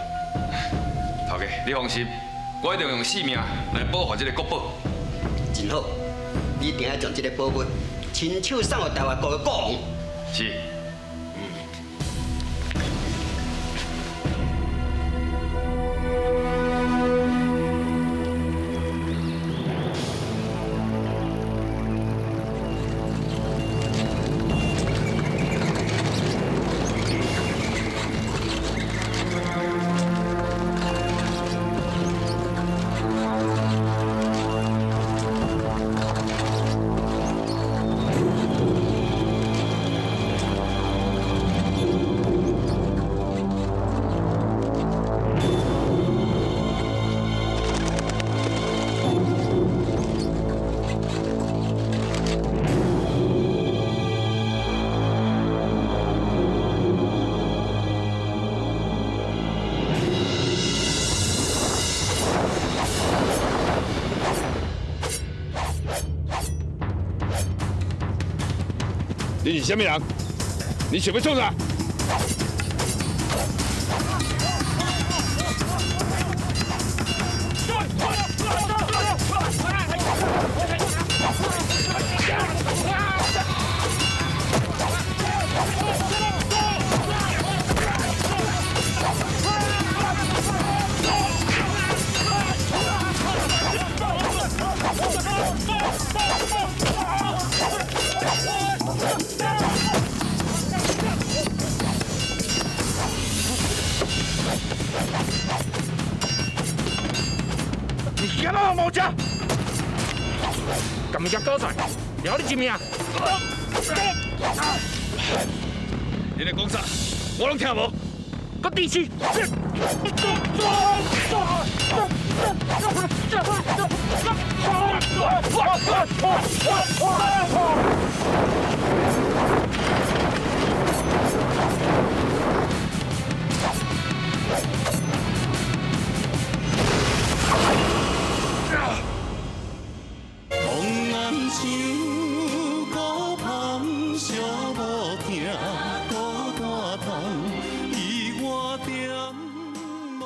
Speaker 11: 头家，你放心，我一定用性命来保护这个国宝。
Speaker 15: 真好，你一定要将这个宝物亲手送予台湾国的国王。
Speaker 11: 是。
Speaker 13: 你是啥物人？你想欲创啥？
Speaker 19: 你敢我无食？共物件搞出来，了你一命！
Speaker 13: 你咧讲啥？我拢听无。
Speaker 19: 阁支持！
Speaker 2: 红红像孤芳，寂无疼，孤单痛，伊我点无。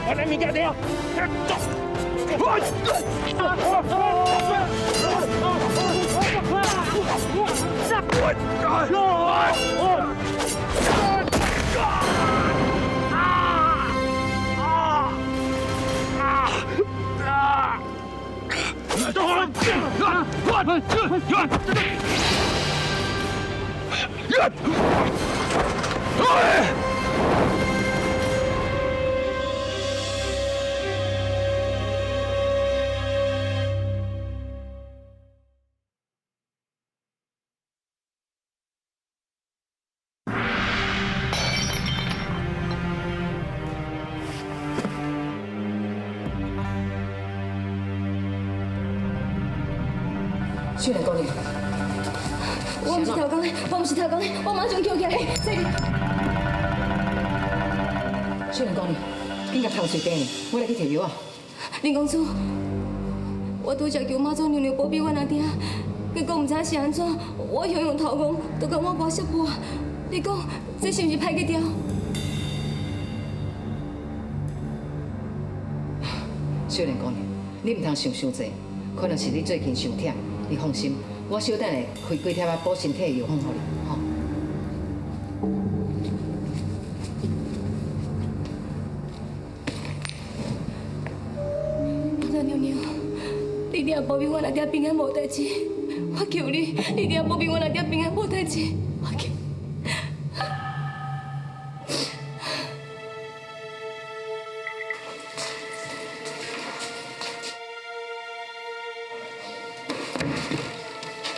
Speaker 2: 我来物件了。
Speaker 10: 秀莲姑娘，
Speaker 3: 我毋是偷工的，我毋是偷工的，我马上捡起来。这个。
Speaker 10: 秀莲姑娘，紧共头喙茶呢，我来去提药啊。
Speaker 3: 林公主，我拄才求妈祖娘娘保庇阮阿爹，结果毋知是按怎，我雄雄头戆，就共我婆识破。你讲这是毋是歹计调？
Speaker 10: 秀莲姑娘，你毋通想伤济，可能是你最近伤忝。你放心，我小等下开几帖仔补身体的药方予你，吼。
Speaker 3: 妈祖娘娘，你一定要保庇阮阿爹平安无代志，我求你，你一定要保庇阮阿爹平安无代志，我求。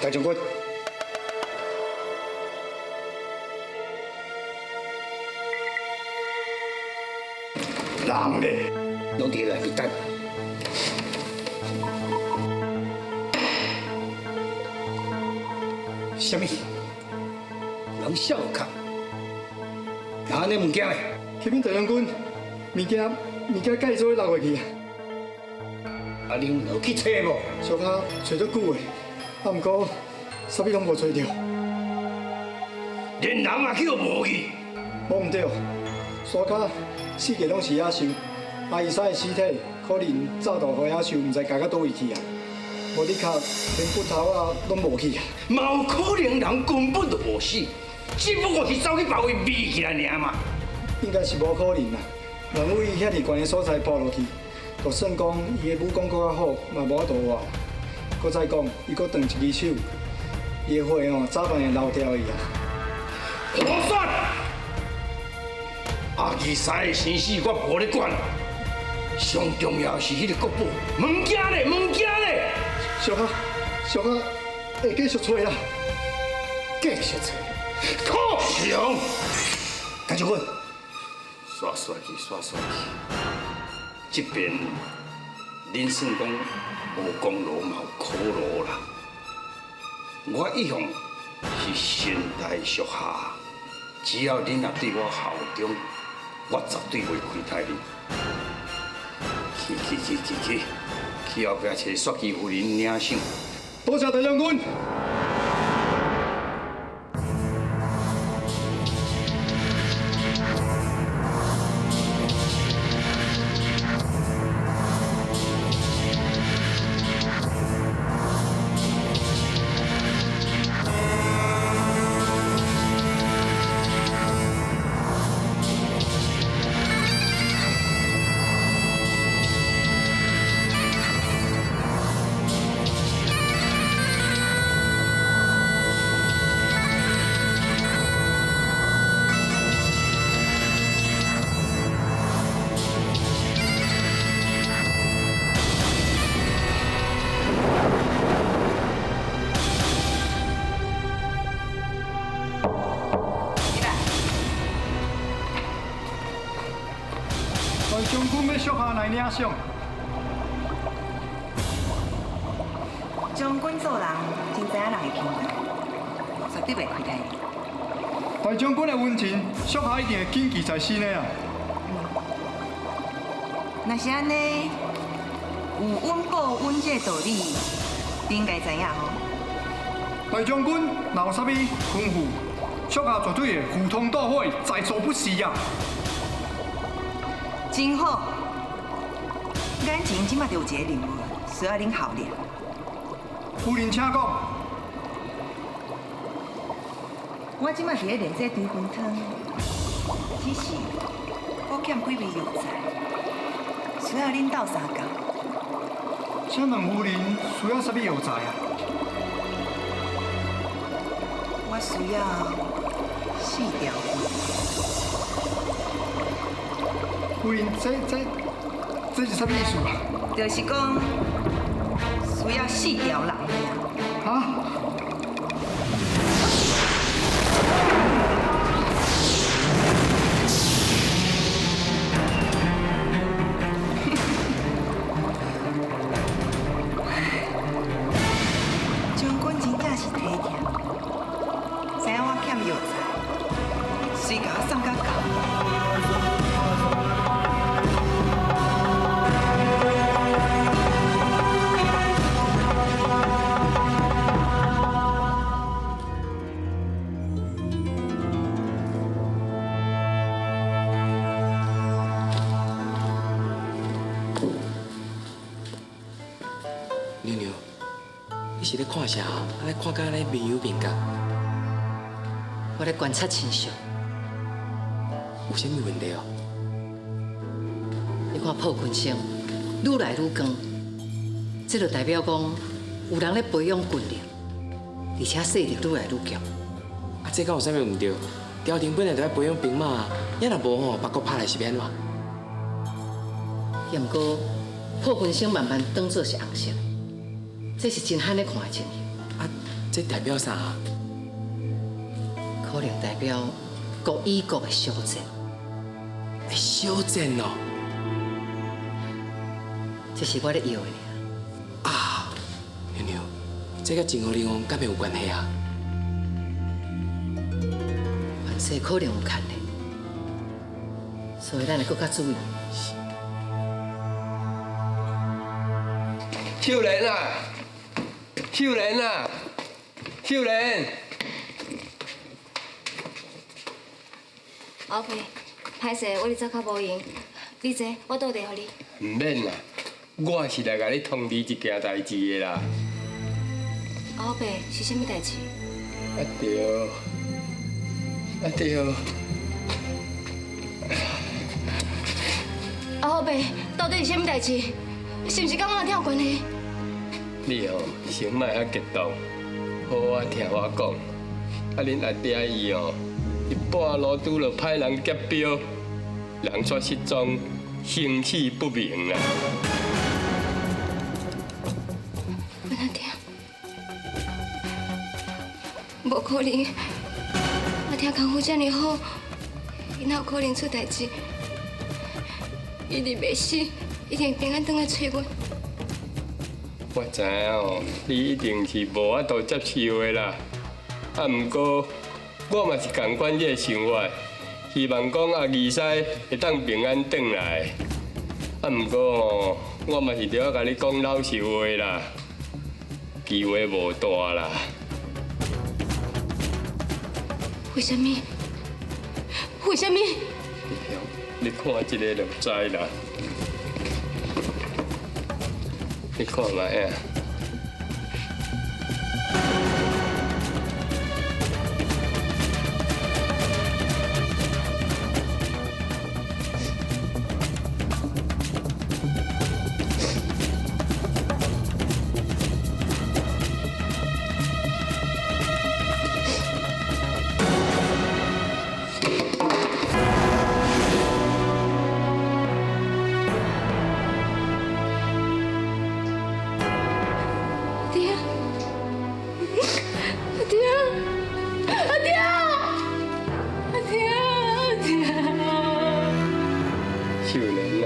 Speaker 20: 大将军，人咧，拢伫内面等。啥物？人笑壳？那按呢物件咧？
Speaker 8: 启禀大将军，物件盖做落去啊！
Speaker 20: 啊，你有落去揣无？
Speaker 8: 小可揣足久的，啊，毋过啥物拢无揣著。
Speaker 20: 连人也去予无去。
Speaker 8: 无毋对，山跤四界拢是野兽，阿姨师的尸体可能早就予野兽毋知咬到佗位去啊！无的确连骨头啊拢无去啊！
Speaker 20: 嘛有可能人根本就无死，只不过是走去别位避起来尔嘛。
Speaker 8: 应该是无可能啦，人为遐尔悬的所在跋落去，就算讲伊的武功阁较好，嘛无法度活。阁再讲，伊阁断一支手，伊的血吼早晚会流掉去啊！
Speaker 20: 胡说！阿义师的生死我无咧管，上重要是彼个国宝，物件咧，物件咧。
Speaker 8: 小可，小可会继续揣啦，
Speaker 20: 继续揣。可笑！大将军，煞煞去，煞煞去。这边恁算讲无功劳嘛有苦劳啦。我一向是善待属下，只要恁若对我效忠，我绝对袂亏待恁。去去去去去，去后壁揣雪姬夫人领赏。
Speaker 8: 多谢大将军。大将军欲属下来领赏。
Speaker 6: 将军做人真知影人的轻重，绝对袂亏待你。
Speaker 8: 大将军的恩情，属下一定会谨记在心的啊。
Speaker 6: 若是按呢，有恩报恩这个道理，你应该知影吼。
Speaker 8: 大将军若有啥物吩咐，属下绝对会赴汤蹈火，在所不辞啊！
Speaker 6: 真好，眼前这马就有一个任务，需要恁效力。
Speaker 8: 夫人，请讲。
Speaker 6: 我这马伫咧炼这追魂汤，只是阁欠几味药材，需要恁斗相共。
Speaker 8: 请问夫人需要啥物药材啊？
Speaker 6: 我需要四条鱼。
Speaker 8: 夫人，这是啥物意思啊？
Speaker 6: 就是讲需要四条人命。
Speaker 8: 啊？
Speaker 6: 将军真正是体贴，知影我欠药材，随共我送到到。
Speaker 5: 娘娘，你是咧看啥？啊，咧看甲咧面有面角，
Speaker 10: 我咧观察亲像。
Speaker 5: 有啥物问题哦？
Speaker 10: 你看破军星愈来愈光，这就代表讲有人咧培养军力，而且势力愈来愈强。
Speaker 5: 啊，这敢有啥物毋对？朝廷本来就爱培养兵马啊，也若无吼，别国拍来是欲按怎？
Speaker 10: 也毋过破军星慢慢当作是红色，这是真罕咧看的情形。
Speaker 5: 啊，这代表啥啊？
Speaker 10: 可能代表国与国的小战。
Speaker 5: 小战哦？
Speaker 10: 这是我咧药的尔。
Speaker 5: 啊，娘娘，这佮秦和灵王敢会有关系啊？
Speaker 10: 势可能有牵连，所以咱会阁较注意。
Speaker 18: 秀莲啊，秀莲啊，秀莲！
Speaker 3: 阿伯，歹势，我伫走较无闲，你坐，我倒茶予你。
Speaker 18: 毋免啦，我是来共你通知一件代志的啦。
Speaker 3: 阿伯，是啥物代志？
Speaker 18: 啊对，啊对。
Speaker 3: 阿伯，到底是啥物代志？是毋是佮阮阿爹有关系？
Speaker 18: 你哦，先莫遐激动，好好听我讲。啊，恁阿爹伊哦，伊半路拄著歹人劫镖，人煞失踪，生死不明啦。
Speaker 3: 阮阿爹，无可能，阿爹功夫遮尔好，伊哪有可能出代志？伊一直袂死，一定平安转来揣阮。
Speaker 18: 我知影哦，你一定是无法度接受的啦。啊，毋过我嘛是仝款你的想法，希望讲阿二师会当平安转来。啊，毋过吼，我嘛是著爱共你讲老实话啦，机会无大啦。
Speaker 3: 为啥物？为啥物？
Speaker 18: 你看这个就知啦。你看觅啊。
Speaker 3: 爹，阿爹，阿爹，阿爹，阿爹。
Speaker 18: 秀莲啊，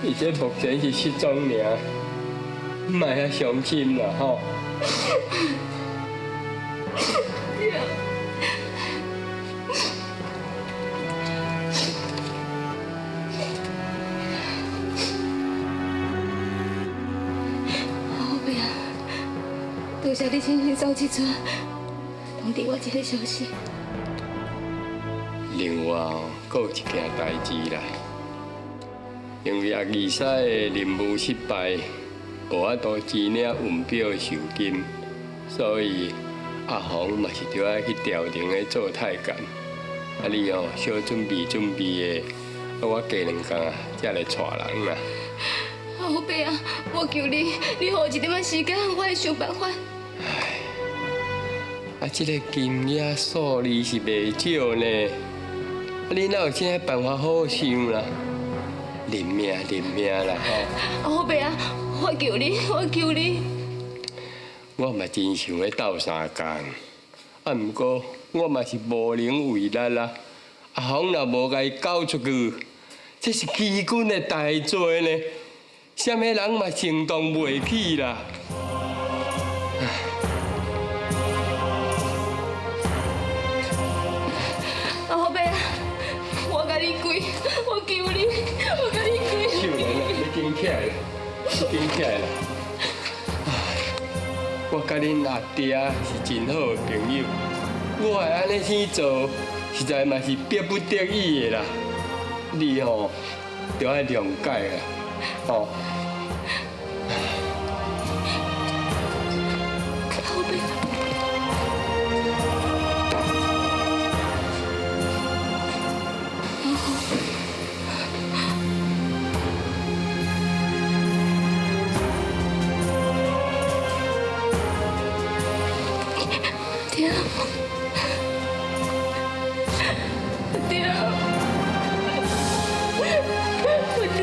Speaker 18: 伊这目前是失踪尔，莫遐伤心啦吼。
Speaker 3: 爹。阿伯啊，多谢你亲身走这逝，通知我这个消息。
Speaker 18: 另外哦，阁有一件代志啦，因为阿二师的任务失败，无法度支领运票的赏金，所以阿红嘛是著爱去朝廷咧做太监。啊，你哦，小准备准备的，啊，我过两工才来带人啦。
Speaker 3: 阿伯啊，我求你，你予我一点仔时间，我会想办法。
Speaker 18: 啊，这个金额数字是袂少呢，啊，你哪有啥办法好想啦？认命，认命啦吼！
Speaker 3: 阿伯啊，我求你，我求你。
Speaker 18: 我嘛真想欲斗相共，啊，毋过我嘛是无能为力啦。阿红若无共伊交出去，这是欺君的大罪呢，啥物人嘛承担袂起啦。
Speaker 3: 阿伯啊，我共你跪，我求你，我共你跪。
Speaker 18: 秀莲啊，你紧起来啦，你紧起来啦！我佮恁阿爹是真好的朋友，我会按呢去做，实在嘛是逼不得已的啦。你吼，著爱谅解啦，吼。
Speaker 3: 阿伯。爹，爹，我爹。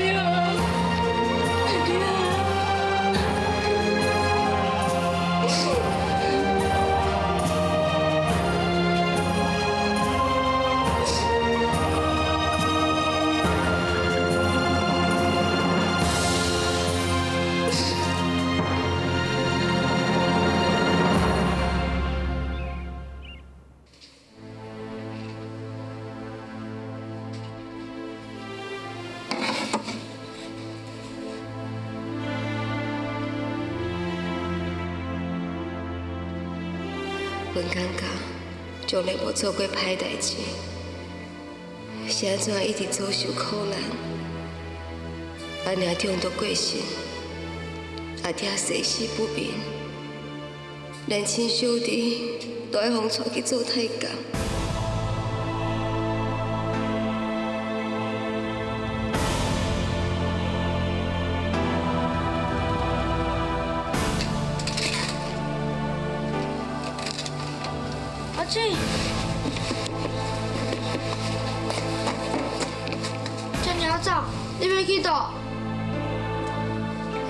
Speaker 3: 阮感覺從來無做過歹代誌，是按怎一直遭受苦難？阿娘中毒過身，阿爹生死不明，連親小弟都愛予帶去做太監。
Speaker 9: 阿姊，這爾早，你欲去佗？
Speaker 3: 阿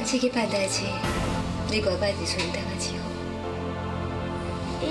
Speaker 3: 姊去辦代誌，你乖乖佇厝裡等阿姊好。
Speaker 9: 嗯。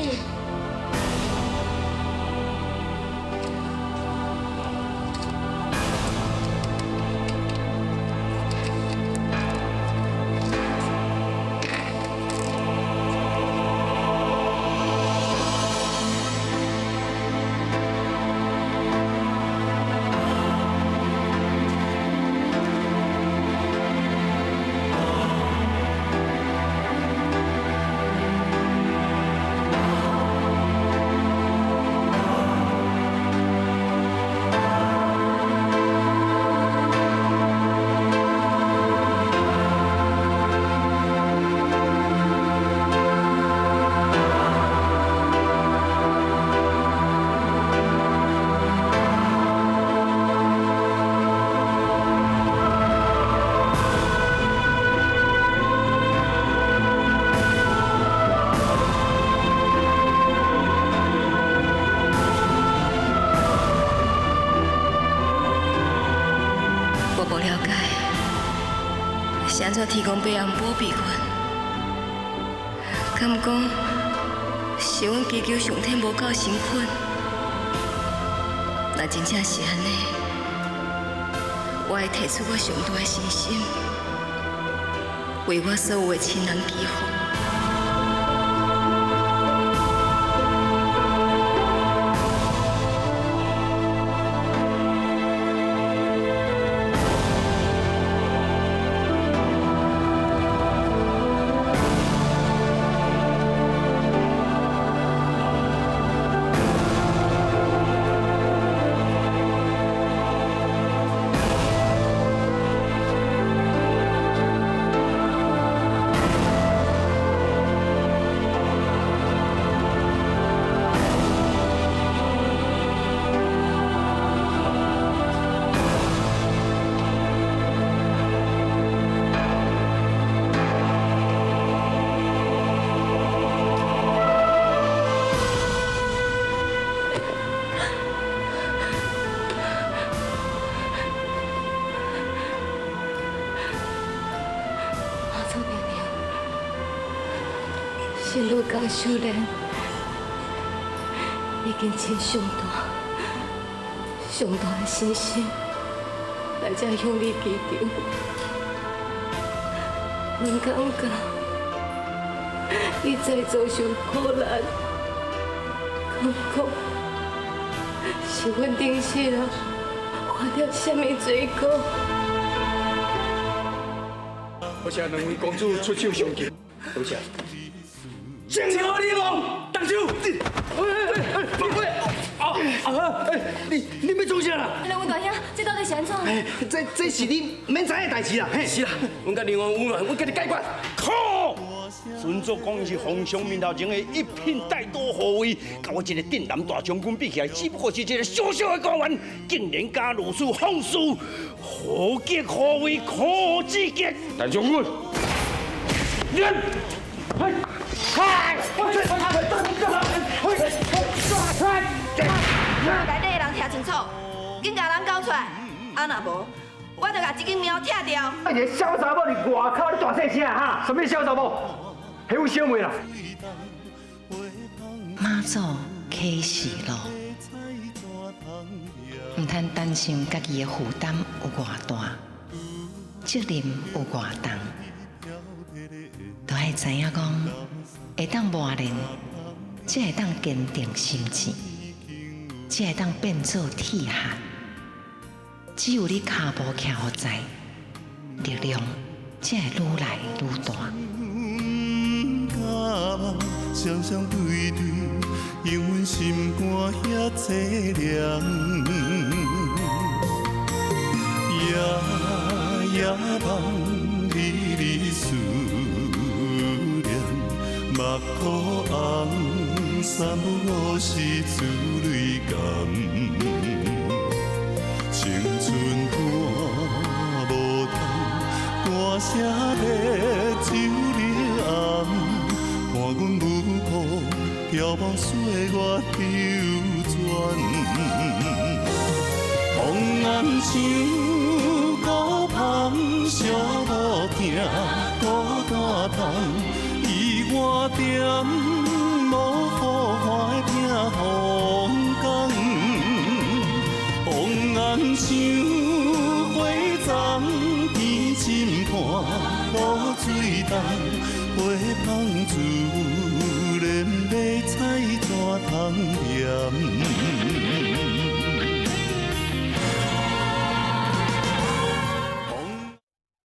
Speaker 3: 我無了解，是按怎天公伯也毋保庇阮？敢講是阮祈求上天無夠誠懇？若真正是按呢，我會提出我上大的信心，為我所有的親人祈福。媽祖娘娘，仙女江秀蓮已經盡上大、上大的信心來這向你祈求。阮感覺伊在遭受苦難，敢講是阮頂世人犯了啥物罪過？
Speaker 19: 多謝兩位公主出手相救，多謝。正好你王，動手！哎，啊啊！哎，你欲创啥啦？
Speaker 3: 兩位大兄，這到底是按怎？
Speaker 4: 哎，這是你免知的代誌啦。
Speaker 5: 是啦，阮佮林王有緣，阮家己解決。
Speaker 20: 靠！孫祖講伊是皇上面頭前的一品帶刀護衛，佮我這个鎮南大將軍比起來，只不過是一個小小的官員，竟然敢如此放肆，何極何為可之極？
Speaker 19: 大將軍，你，嘿，嗨！
Speaker 6: 內底的人聽清楚，緊共人交出來，啊若無，我就共這間廟拆掉。
Speaker 19: 一个小查某佇外口咧大細聲哈？啥物小查某？彼有小妹啦。
Speaker 10: 媽祖啟示錄，毋通擔心家己的負擔有偌大，責任有偌重，都愛知影講，會當磨練，才會當堅定心志，才會當變做鐵漢。只有你跤步徛予在，力量才會愈來愈大。
Speaker 2: 是
Speaker 21: 双雙對對，讓阮心肝遐凄涼。夜夜夢離離思念，目眶紅，三不五時珠淚乾。青春伴無通，歌聲欲酒入暗，伴阮舞步飘茫歲月流轉。紅顏像孤芳，寂寞疼，孤單痛，伊我踮無好看的避風港。紅顏像火葬，天深伴露水重，花香自然欲采怎通嫌？